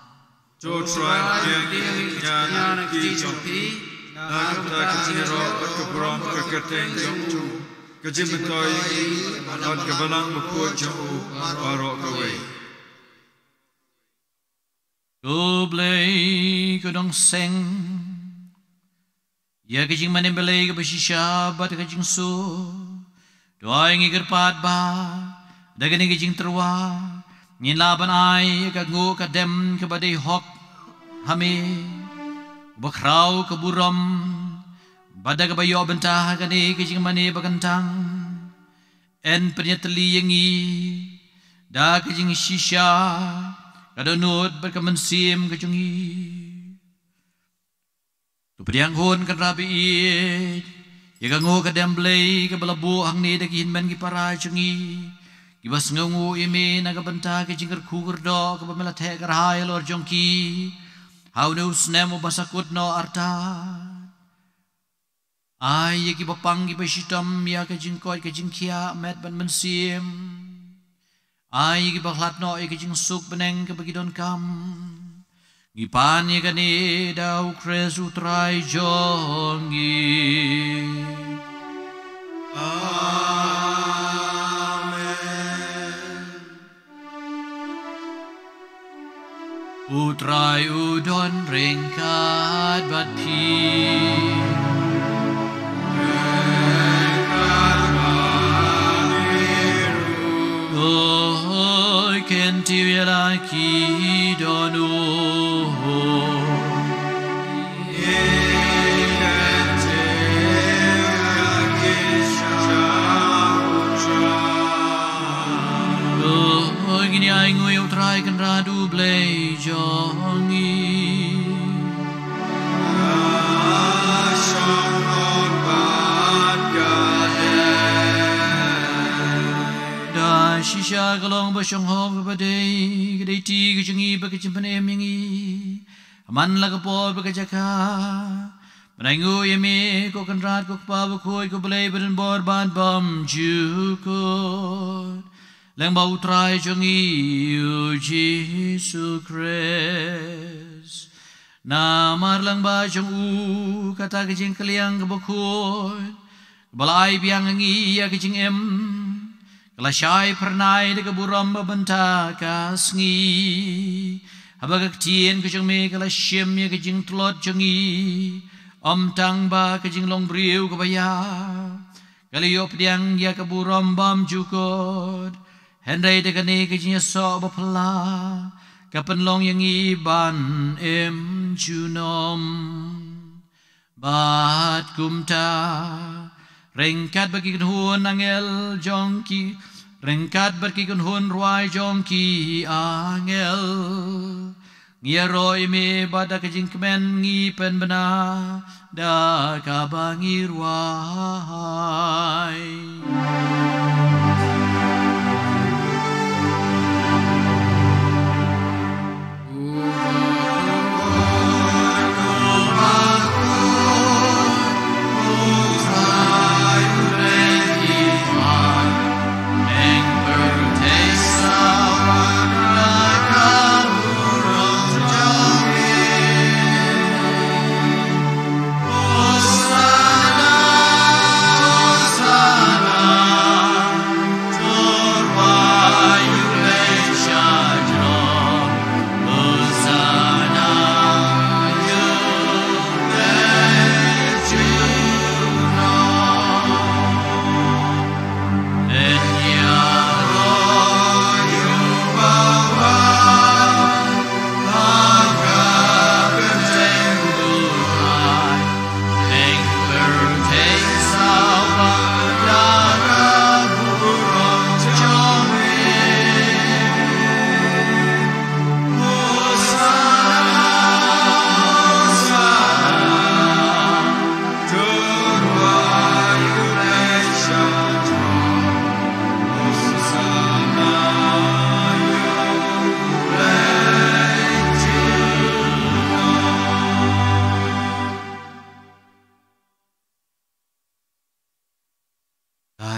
To Trai pdiang ïa ka jingkñia na ka kti jong phi, na ka bynta ka jingïaroh bad ka burom ka kyrteng jong u, ka jingmyntoi bad ka balang bakhuid jong u baroh kawei. Ko Blei ko dongseng ïa ka jingmane balei kaba shisha bad ka jingsuk. To ai ngi kyrpad ba da kane ka jingtyrwa ngin lah ban ai ka nguh ka dem kaba dei hok ha me, ba khraw ka burom, ba da kaba ïoh bynta ha kane ka jingmane ba kyntang yn pynïatylli ïa ngi da ka jingshisha, ka dohnud bad ka mynsiem ka jong ngi. To pdiang hun kynrad ba ïeit ïa ka nguh ka dem Blei kaba la buh hangne da ki hynmen ki para jong ngi, kiba sngewnguh ïa me na ka bynta ka jingkyrkhu kyrdoh kaba me la theh kyrhai halor jong ki ha une u snem uba sa kut noh artat. Ai ïa kiba pang kiba shitom ïa ka jingkoit ka jingkhiah met bad mynsiem. Ai ïa kiba khlad noh ïa ka jingsuk bneng kaba ki donkam. Ngi pan ïa kane da U Khrist U Trai jong ngi. Amen. U Trai u don ryngkat bad phi. Oi, kyntiew ïa la ki dohnud. Ngin ïa ainguh ïa U Trai Kynrad U Blei jong ngi. Da shisha ka long ba shong hok ba dei ka dei ti ka jong ngi ba ka jingpynim ïa ngi. Man la ka por bad ka jaka ban ainguh ïa me ko Kynrad ko Kpa bakhuid ko Blei badonbor bad bymjukut, lyngba U Trai jong ngi U Jisu Khrist. Namar lyngba jong u kata ka jingkylliang kaba khuid ba la ai biang ïa ngi ïa ka jingim, ka la shai phyrnai da ka burom ba mynta ka sngi. Haba ka ktien ka jong me ka la shim ïa ka jingtlot jong ngi, ym tang ba ka jinglong briew kaba ïap, ka la ïoh pdiang ïa ka burom bymjukut. Hynrei da kane ka jingïasoh ba phylla ka pynlong ïa ngi ban im junom. Bad kumta, ryngkat bad ki kynhun angel jong ki, ryngkat bad ki kynhun rwai jong ki angel, ngi ïaroh ïa me bad da ka jingkmen ngi pynbna da kaba ngi rwai.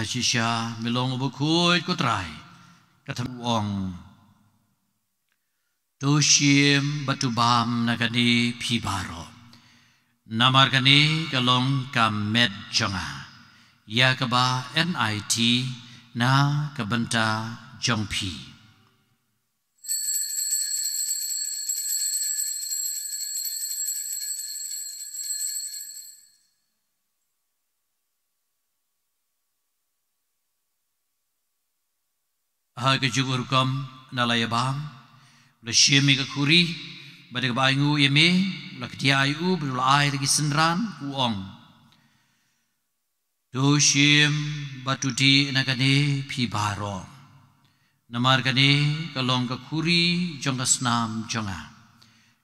Shisha, me long u bakhuid ko Trai, ka thmu ong. To shim bad to bam na kane phi baroh. Namar kane ka long ka met jong nga, ïa kaba N I T na ka bynta jong phi. Ha ka juh rukom na la ïa bam, u la shim ïa ka khuri, bad da kaba ainguh ïa me, u la kdiah ïa u, bad u la ai ïa ki synran, u ong. To shim bad to dih na kane phi baroh. Namar kane ka long ka khuri jong ka snam jong nga,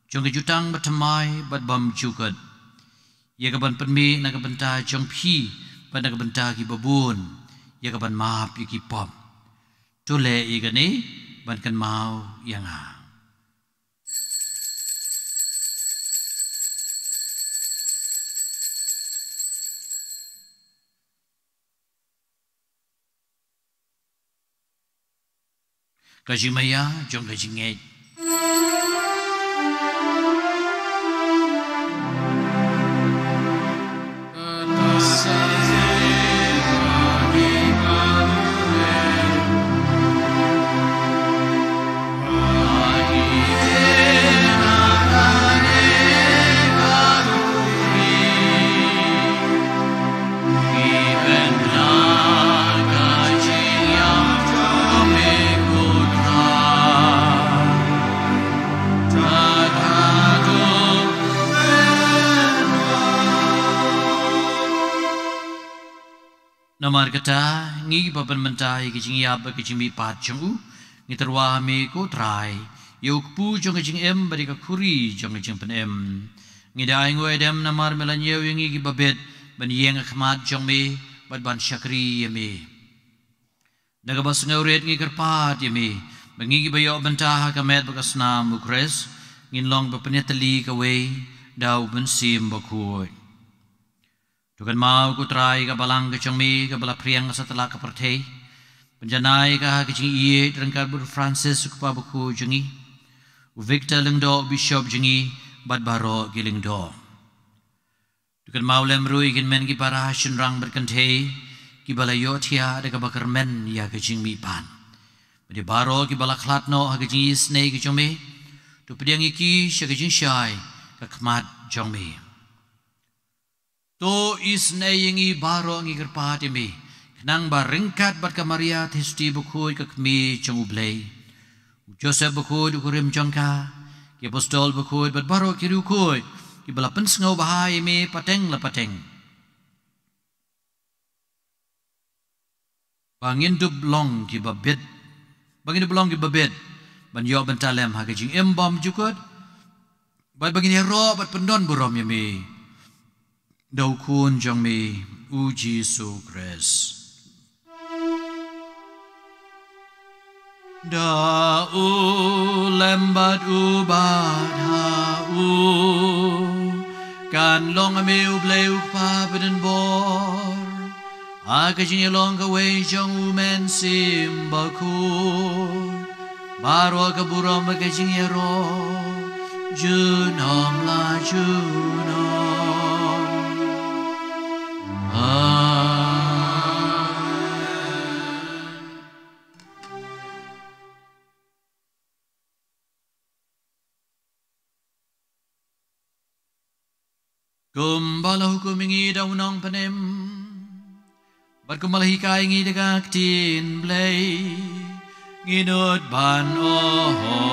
jong ka jutang bathymmai bad bymjukut, ïa kaban pynmih na ka bynta jong phi bad na ka bynta ki babun, ïa kaban map ïa ki pop. To leh ïa kane ban kynmaw ïa nga. Ka jingmaïa jong ka jingngeit. Namar kata, ngi kiba pynmynta ïa ka jingïap bad ka jingmihpat jong u, ngi tyrwa ha me ko Trai, ïa u kpu jong ka jingim bad ïa ka khuri jong ka jingpynim. Ngi da ainguh aidem namar me la ñiew ïa ngi kiba bit ban ïeng ha khmat jong me bad ban shakri ïa me. Da kaba sngewrit ngi kyrpad ïa me, ba ngi kiba ïoh bynta ha ka met bad ka snam u Khrist, ngin long ba pynïatylli kawei da u Mynsiem Bakhuid. To kynmaw ko Trai ka balang ka jong me kaba la phriang ha satlak ka pyrthei. Pynjanai ka ha ka jingïeit ryngkat bad u Francis u kpa bakhuid jong ngi, u Victor Lyngdoh u bishop jong ngi, bad baroh ki Lyngdoh. To kynmaw lem ruh ïa ki hynmen ki para shynrang bad kynthei kiba la ïohthiah da kaba kyrmen ïa ka jingmihpat. Bad ïa baroh kiba la khlad noh ha ka jingisynei ka jong me, to pdiang ïa ki sha ka jingshai ka khmat jong me. To isynei ïa ngi baroh, ngi kyrpad ïa me, khnang ba ryngkat bad ka Maria Theisotti bakhuid ka Kmie jong u Blei, u Joseph bakhuid u kurim jong ka, ki apostol bakhuid bad baroh ki riewkhuid kiba la pynsngewbha ïa me pateng la pateng, ba ngin dup long kiba bit, ba ngin dup long kiba bit ban ïoh bynta lem ha ka jingim bymjukut, bad ba ngin ïaroh bad pyndonburom ïa me da u Khun jong me, u Jisu Khrist. Da u lem bad u bad ha u kan long ha me u Blei u Kpa badonbor, ha ka jingïalong kawei jong u Mynsiem Bakhuid, baroh ka burom bad ka jingïaroh junom la junom. Amen. Kumba la hukum ïa ngi da u Nongpynim, bad kumba la hikai ïa ngi da ka ktien Blei, ngi nud ban ong.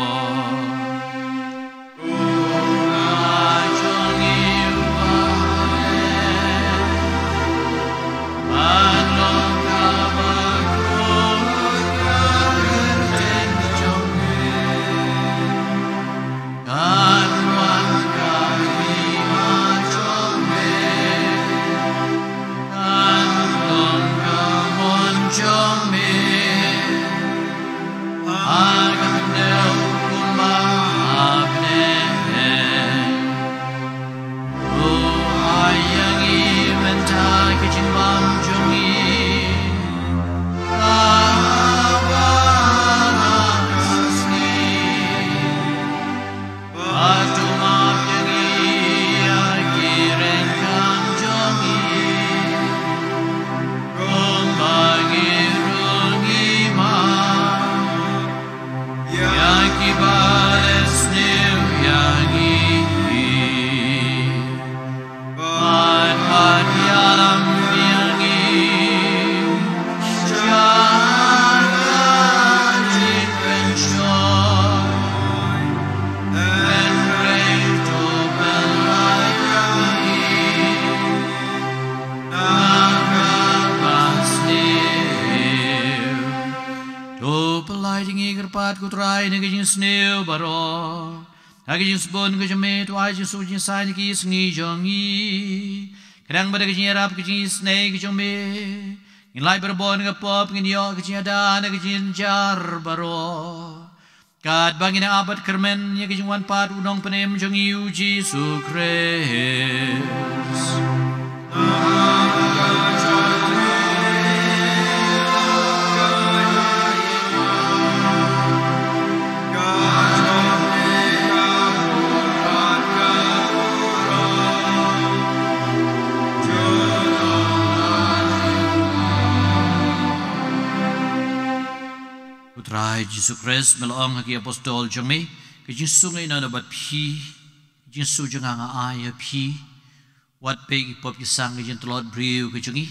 Ko Trai, na ka jingsniew baroh, ha ka jingsbun ka jong me, to ai jingsuk jingsaiñ ha ki sngi jong ngi. Khnang ba da ka jingïarap ka jingisynei ka jong me, ngin lait barabor na ka pop, ngin ïoh ka jingïada na ka jingjynjar baroh. Katba ngin ap bad kyrmen ïa ka jingwan pat u Nongpynim jong ngi u Jisu Khrist. Ko Trai Jisu Khrist, me la ong ha ki apostol jong me, ka jingsuk nga ïoh noh bad phi, ka jingsuk jong nga nga ai ha phi. Wat peit ki pop ki sang ka jingtlot briew ka jong ngi,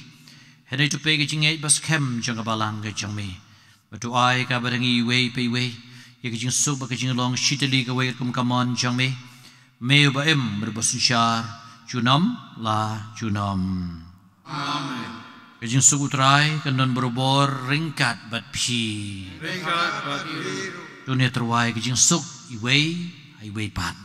hynrei to peit ka jingngeit baskhem jong ka balang ka jong me. Bad to ai kaba da ngi iwei pa iwei ïa ka jingsuk bad ka jinglong shitylli kawei kum ka mon jong me, me uba im bad uba synshar junom la junom. Amen. Ka jingsuk U Trai kan don barabor ryngkat bad phi. Ryngkat bad phi ruh. To ngin ïatyrwa ïa ka jingsuk iwei ha iwei pat.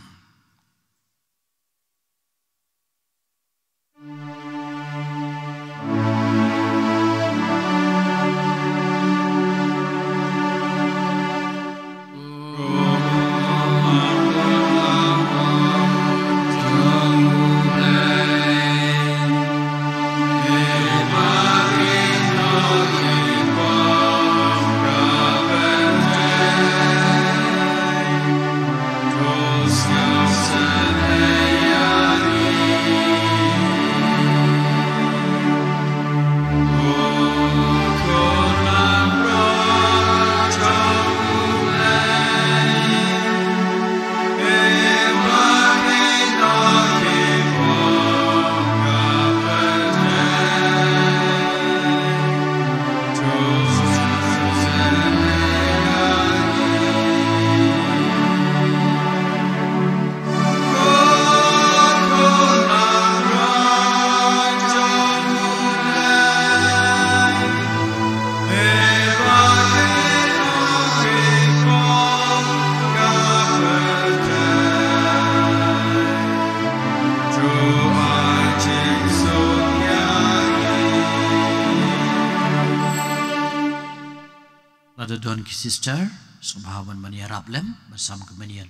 Lada don ki sister, sngewbha ban ïarap lem, ban sam communion.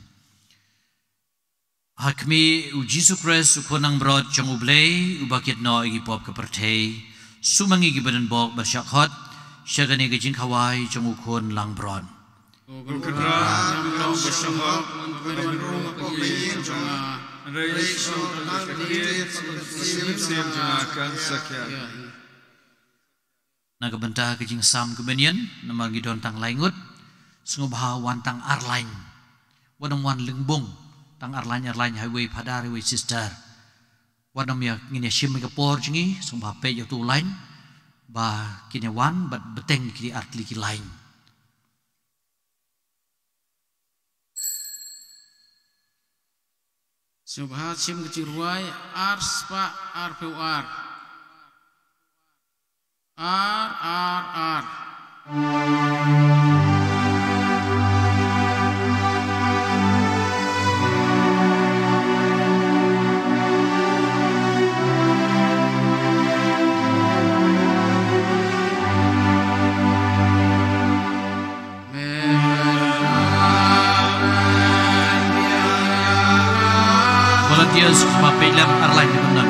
Ha khmih U Jisu Khrist, U Khun langbrot jong U Blei, uba kit noh ïa ki pop ka pyrthei, sumar ïa ngi kiba don bok bad shah khot sha kane ka jingkhawai jong U Khun langbrot. Ko Kynrad, long ba shah khot, long ba rung ha ka ïing jong nga, hynrei shong tang ka kyrkieh, ka mynsiem jong nga kan sa khiah. Na ka bynta ka jingsam communion, namar ngi don tang lai ngut, sngewbha wan tang ar lain. Wat nym wan lyngbung, tang ar lain ar lain, ha iwei phadar iwei sister. Wat nym ïa, ngin ïa shim ïa ka por jong ngi, sngewbha peit ïa uto u lain ba kin ïa wan, bad bteng ïa ki ar tylli ki lain. Sngewbha shim ka jingrwai ar spah arphew ar. Ar, ar, ar. Volunteers, ma peit lem ar lain ki bynta.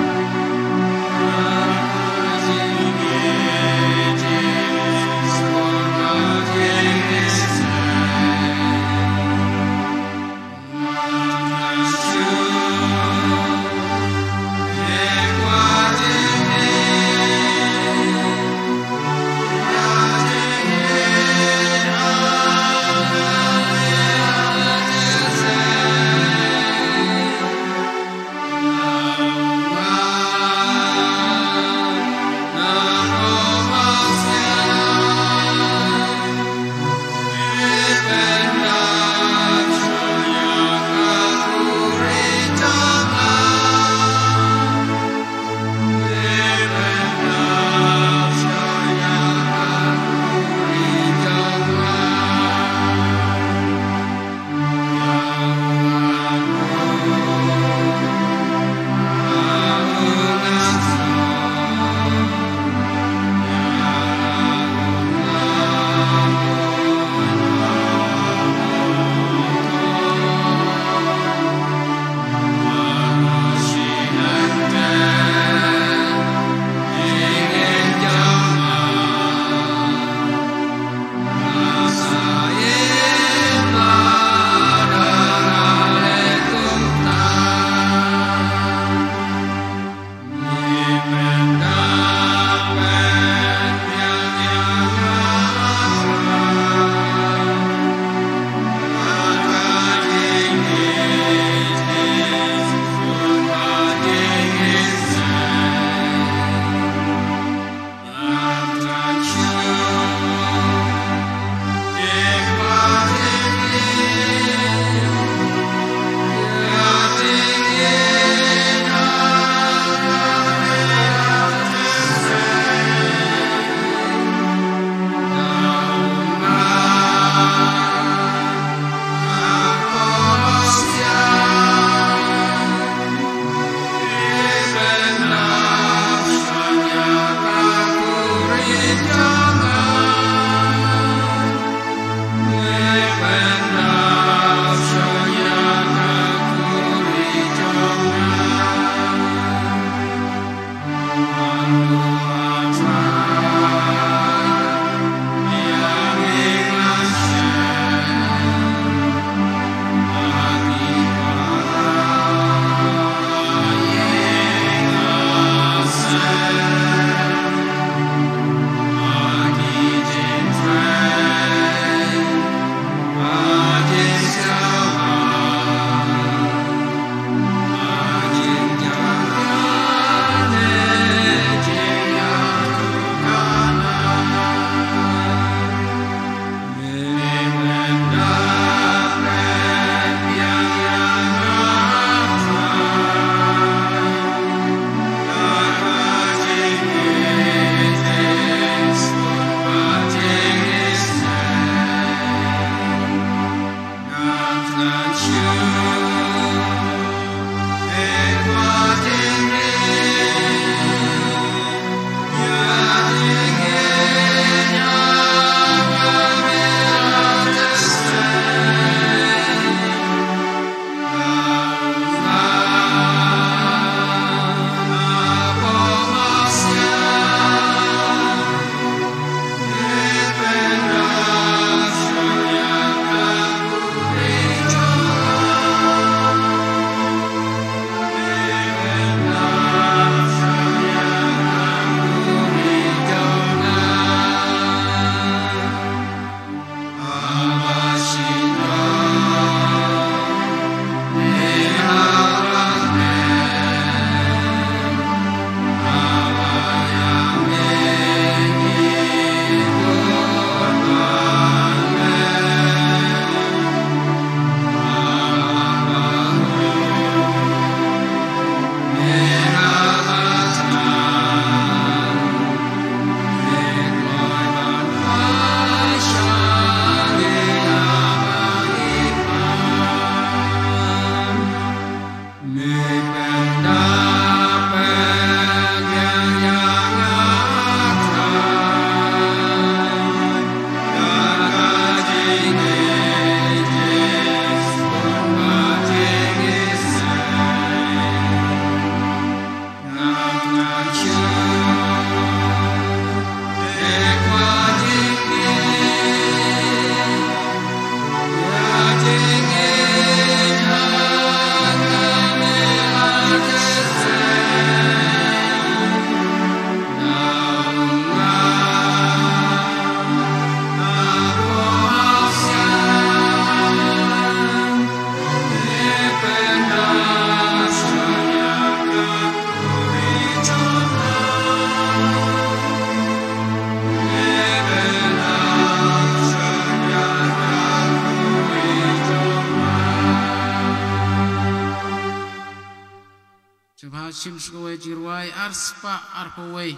Sngewbha shim shuh kawei jingrwai ar spah arphew wei.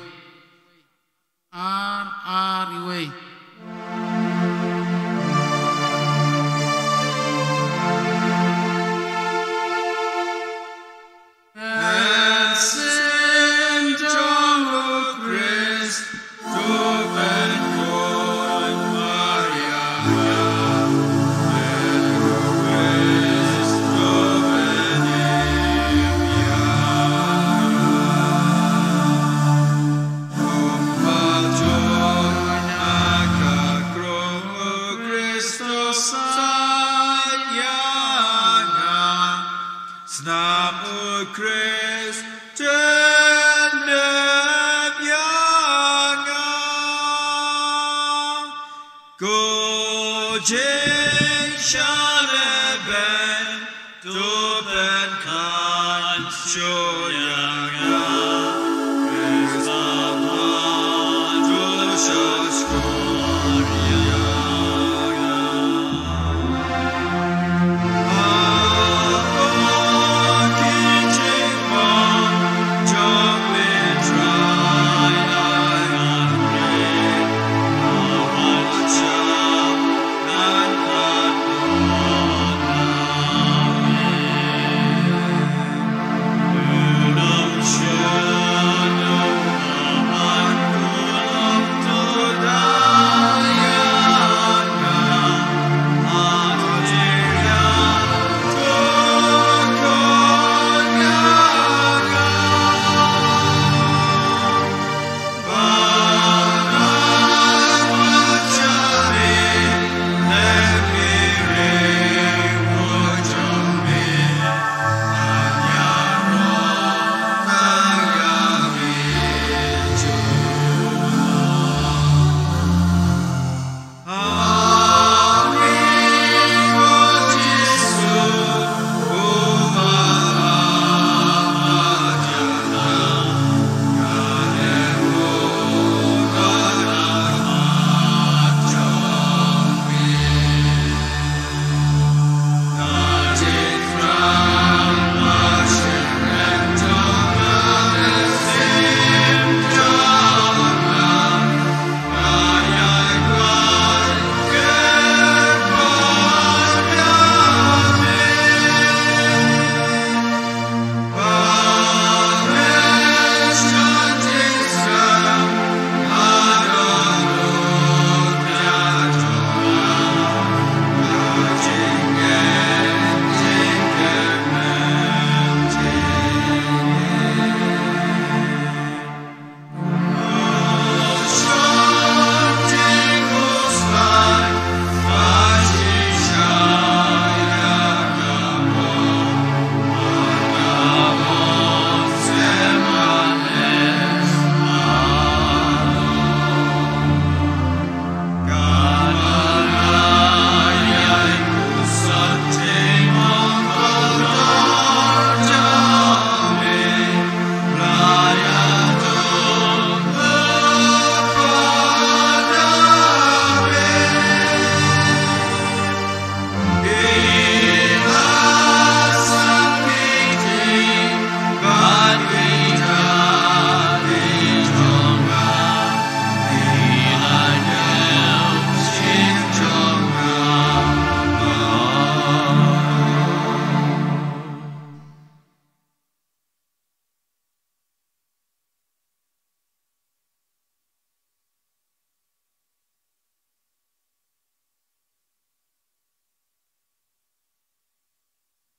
Ar, ar, iwei. Snam u Khrist, tendep ïa nga. Ko jingshah lehbeiñ, to pynkhlaiñ shuh ïa nga. Khrist, to shahshkor ïa nga.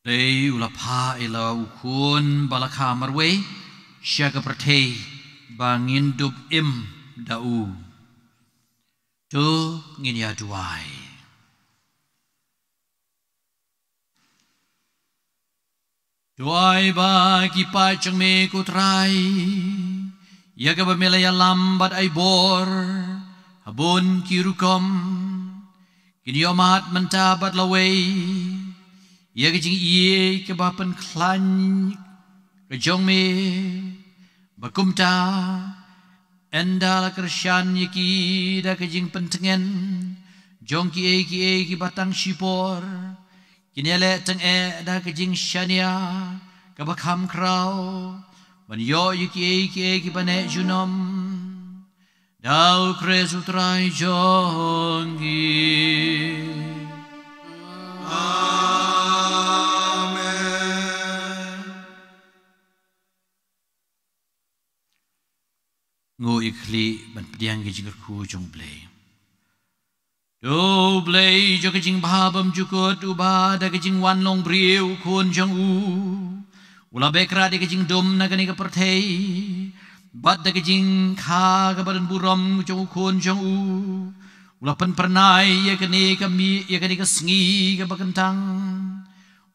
Dei u la phah ïa la u khun ba la kha marwei sha ka pyrthei ba ngin dup im da u. To ngin ïa duwai. Duwai ba ki paid jong me ko Trai, ïa kaba me la ïalam bad ai bor ha bun ki rukom, kin ïohmad mynta bad lawei ïa ka jingïeit kaba pynkhlaiñ ka jong me, ba kumta ynda la kyrshan ïa ki da ka jingpyntngen jong kiei kiei kiba tang shipor, kin ïaleh tyngeh da ka jingshaniah kaba kham khraw ban ïoh ïa kiei kiei kiba neh junom, da U Khrist U Trai jong ngi. Amen. Ngi ïa khlieh ban pdiang ïa ka jingkyrkhu jong U Blei. To U Blei jong ka jingbha bymjukut, uba da ka jingwan long briew U Khun jong u u la beh krad ïa ka jingdum na kane ka pyrthei, bad da ka jingkha kaba don burom jong U Khun jong u u la pynphyrnai ïa kane ka mi-, ïa kane ka sngi kaba kyntang.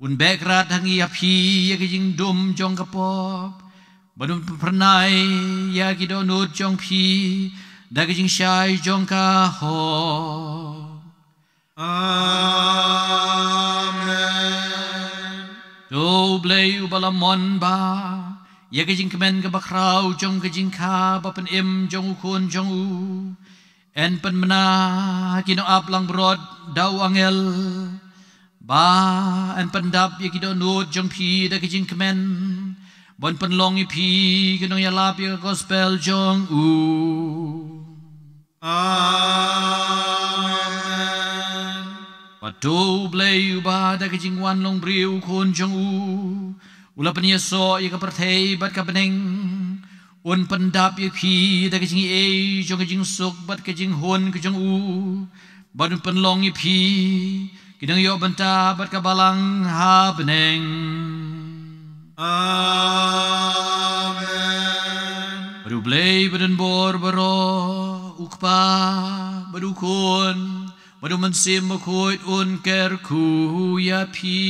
Un beh krad ha ngi ha phi ïa ka jingdum jong ka pop, bad un pynphyrnai ïa ki dohnud jong phi da ka jingshai jong ka hok. Amen. To U Blei uba la mon ba ïa ka jingkmen kaba khraw jong ka jingkha ba pynim jong U Khun jong u, yn pynbna ha ki nongap langbrot da u angel, ba yn pyndap ïa ki dohnud jong phi da ka jingkmen, ban pynlong ïa phi ki nongïalap ïa ka gospel jong u. Amen. Bad to U Blei uba da ka jingwan long briew U Khun jong u u la pynïasoh ïa ka pyrthei bad ka bneng, un pyndap ïa phi da ka jingaiei jong ka jingsuk bad ka jinghun ka jong u, bad un pynlong ïa phi ki nongïoh bynta bad ka balang ha bneng. Amen. Bad U Blei badon bor baroh, U Kpa bad U Khun bad U Mynsiem Bakhuid, un kyrkhu ïa phi.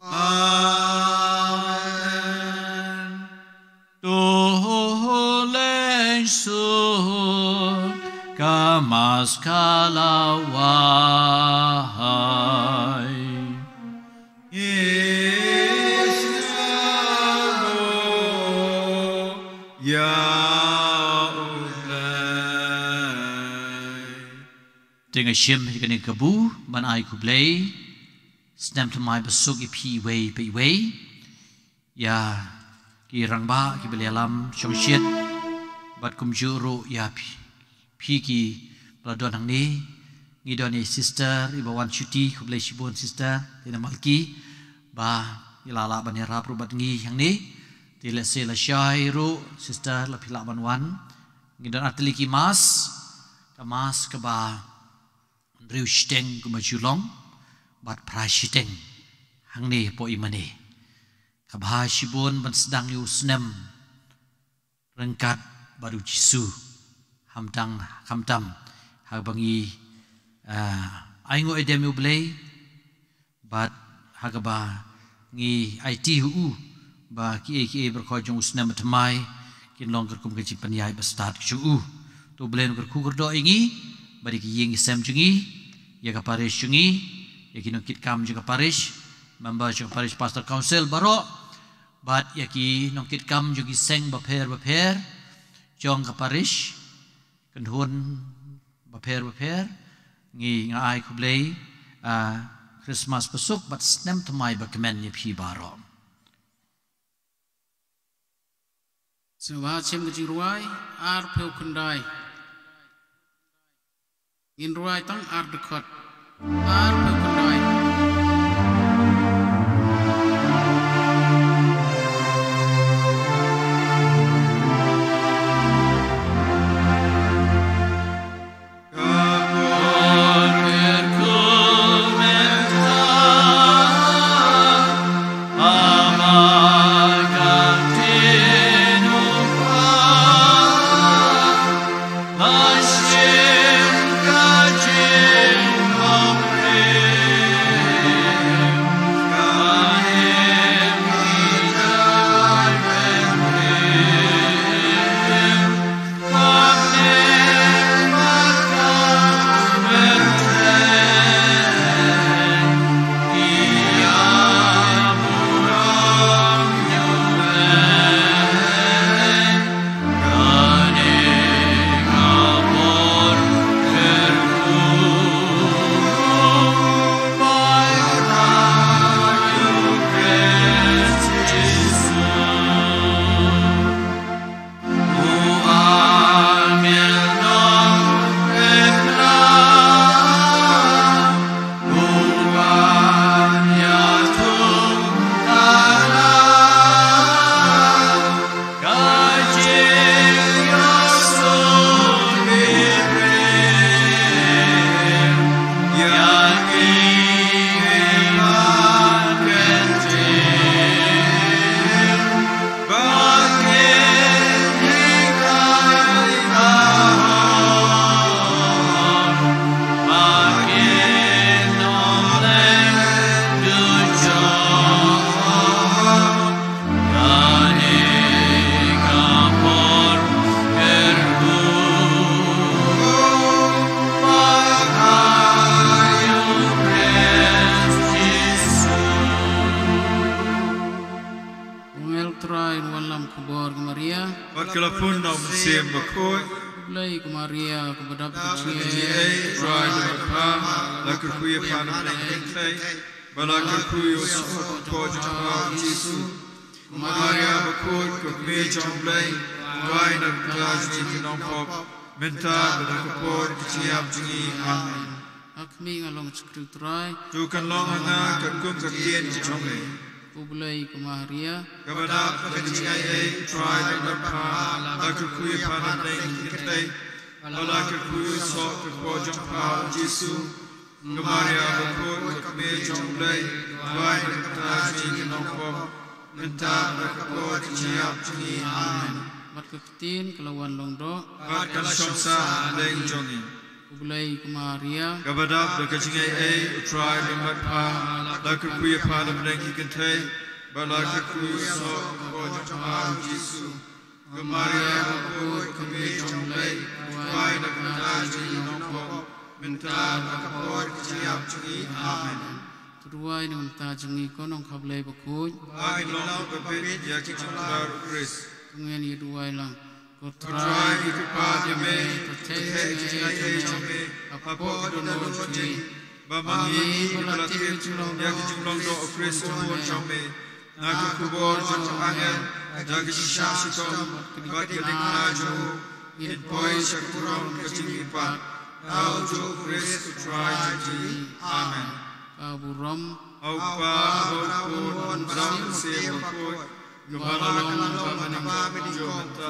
Amen. To leit suk, ka Mass ka la wai. Ïa U Blei. Te nga shim ïa kane ka kabu ban ai khublei snem thymmai basuk ïa phi iwei pa iwei, ïa ki rangbah kiba la ïalam shongshit, bad kumjuh ruh ïa phi, phi kiba la don hangne. Ngi don ïa sister iba wan shuti, khublei shibun sister, te na Malki ba i la lah ban ïarap ruh bad ngi hangne. Te lehse lashai ruh sister la phi lah ban wan. Ngi don artylli ki Mass, ka Mass kaba hynriew shiteng kumba ju long, bad phra shiteng hangne hapoh ïingmane. Kaba bha shibun ban sdang ïa u snem ryngkat bad U Jisu, khamtam, khamtam ha kaba ngi, ah, ainguh aidem ïa U Blei, bad ha kaba ngi aiti ha u ba kiei kiei baroh jong u snem ba thymmai kin long katkum ka jingpynïaid bastad ka jong u. To U Blei un kyrkhu kyrdoh ïa ngi bad ïa ki ïing ki sem jong ngi, ïa ka parish jong ngi, ïa ki nongkitkam jong ka parish, member jong ka parish, pastor, council baroh, bad ïa ki nongkitkam jong ki seng bapher bapher jong ka parish, kynhun bapher bapher. Ngi, nga ai khublei, ah, Christmas basuk bad snem thymmai bakmen ïa phi baroh. Sngewbha shem ka jingrwai arphew khyndai. Ngin rwai tang ar dkhot. Arphew khyndai. Bor ka Maria. Bad ka la pun na u Mynsiem Bakhuid. Blei ka Maria, kaba dap ka jingaiei, Trai da bad pha, la kyrkhu ïa pha na pdeng ki kynthei, bad la kyrkhu ïa u soh ka kpoh jong pha u Jisu. Maria Bakhuid, ka Kmie jong u Blei, duwai na ka bynta jong ngi ki nongpop, mynta bad ha ka por ka jingïap jong ngi. Amen. A Kmie, nga long ka shakri u Trai. To kan long ha nga katkum ka ktien ka jong me. U Blei ka Maria. Kaba dap da ka jingaiei, Trai da bad pha, la kyrkhu ïa pha na pdeng ki kynthei, bad la kyrkhu ïa u soh ka kpoh jong pha u Jisu. Ka Maria Bakhuid, ka Kmie jong u Blei, duwai na ka bynta jong ngi ki nongpop, mynta bad ha ka por ka jingïap jong ngi. Amen. Bad ka ktien ka la wan long doh. Bad ka la shong sah ha pdeng jong ngi. U Blei ka Maria. Kaba dap da ka jingaiei, u Trai da bad pha, la kyrkhu ïa pha na pdeng ki kynthei, bad la kyrkhu ïa u soh ka kpoh jong pha u Jisu. Ka Maria Bakhuid, ka Kmie jong u Blei, duwai na ka bynta jong ngi ki nongpop, mynta bad ha ka por ka jingïap jong ngi. Amen. To duwai na ka bynta jong ngi, ko Nongkha Blei Bakhuid. Ba ngin long kiba bit ïa ki jingkhlaiñ u Khrist. To ngin ïa duwai lang. Ko Trai, ngi kyrpad ïa me, to theh ïa ka jingaiei jong me hapoh ki dohnud jong ngi, ba ma ngi kiba la tip ïa ka jinglong doh u Khrist u Khun jong me, na ka khubor jong ki angel, da ka jingshah shitom bad ka dingthmu jong u, ngin poi sha ka burom ka jingmihpat. Da u Jisu Khrist u Trai jong ngi. Amen. Ka burom. Ha u Kpa, ha u Khun, ha u Mynsiem Bakhuid, kaba la long, kaba mynta, mynta,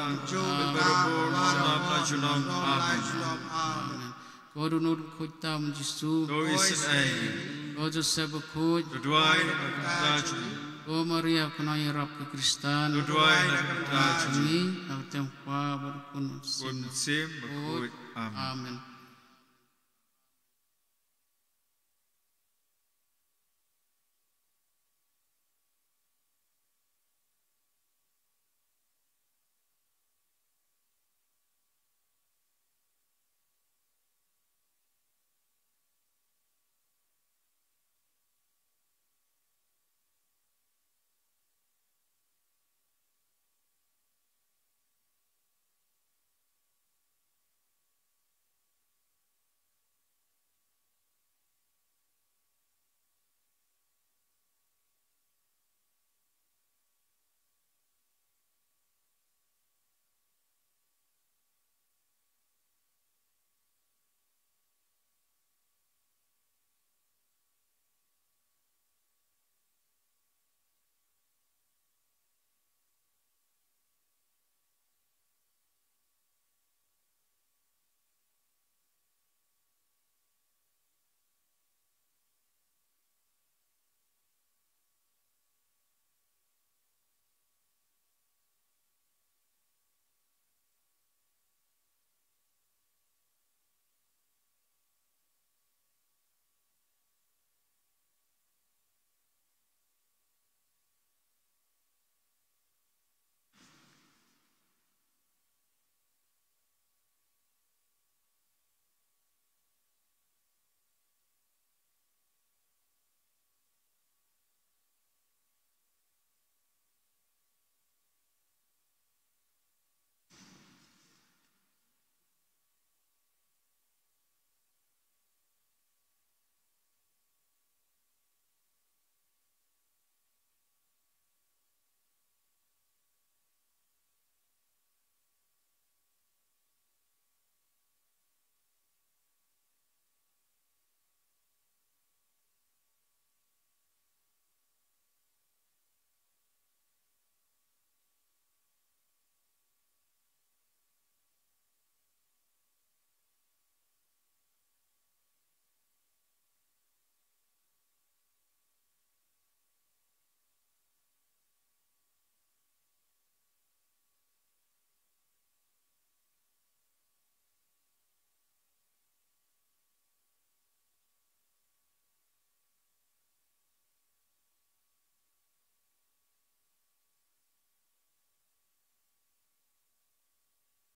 bad barabor, junom la junom. Amen. Amen. Ko dohnud bakhuid tam Jisu. To isynei. Ko Joseph bakhuid. To duwai na ka bynta jong ngi. Ko Maria khynnah ïarap ka Khristan. To duwai na ka bynta jong ngi. Ha ka kyrteng u Kpa bad u Khun, Khun Mynsiem Bakhuid. Amen. Amen.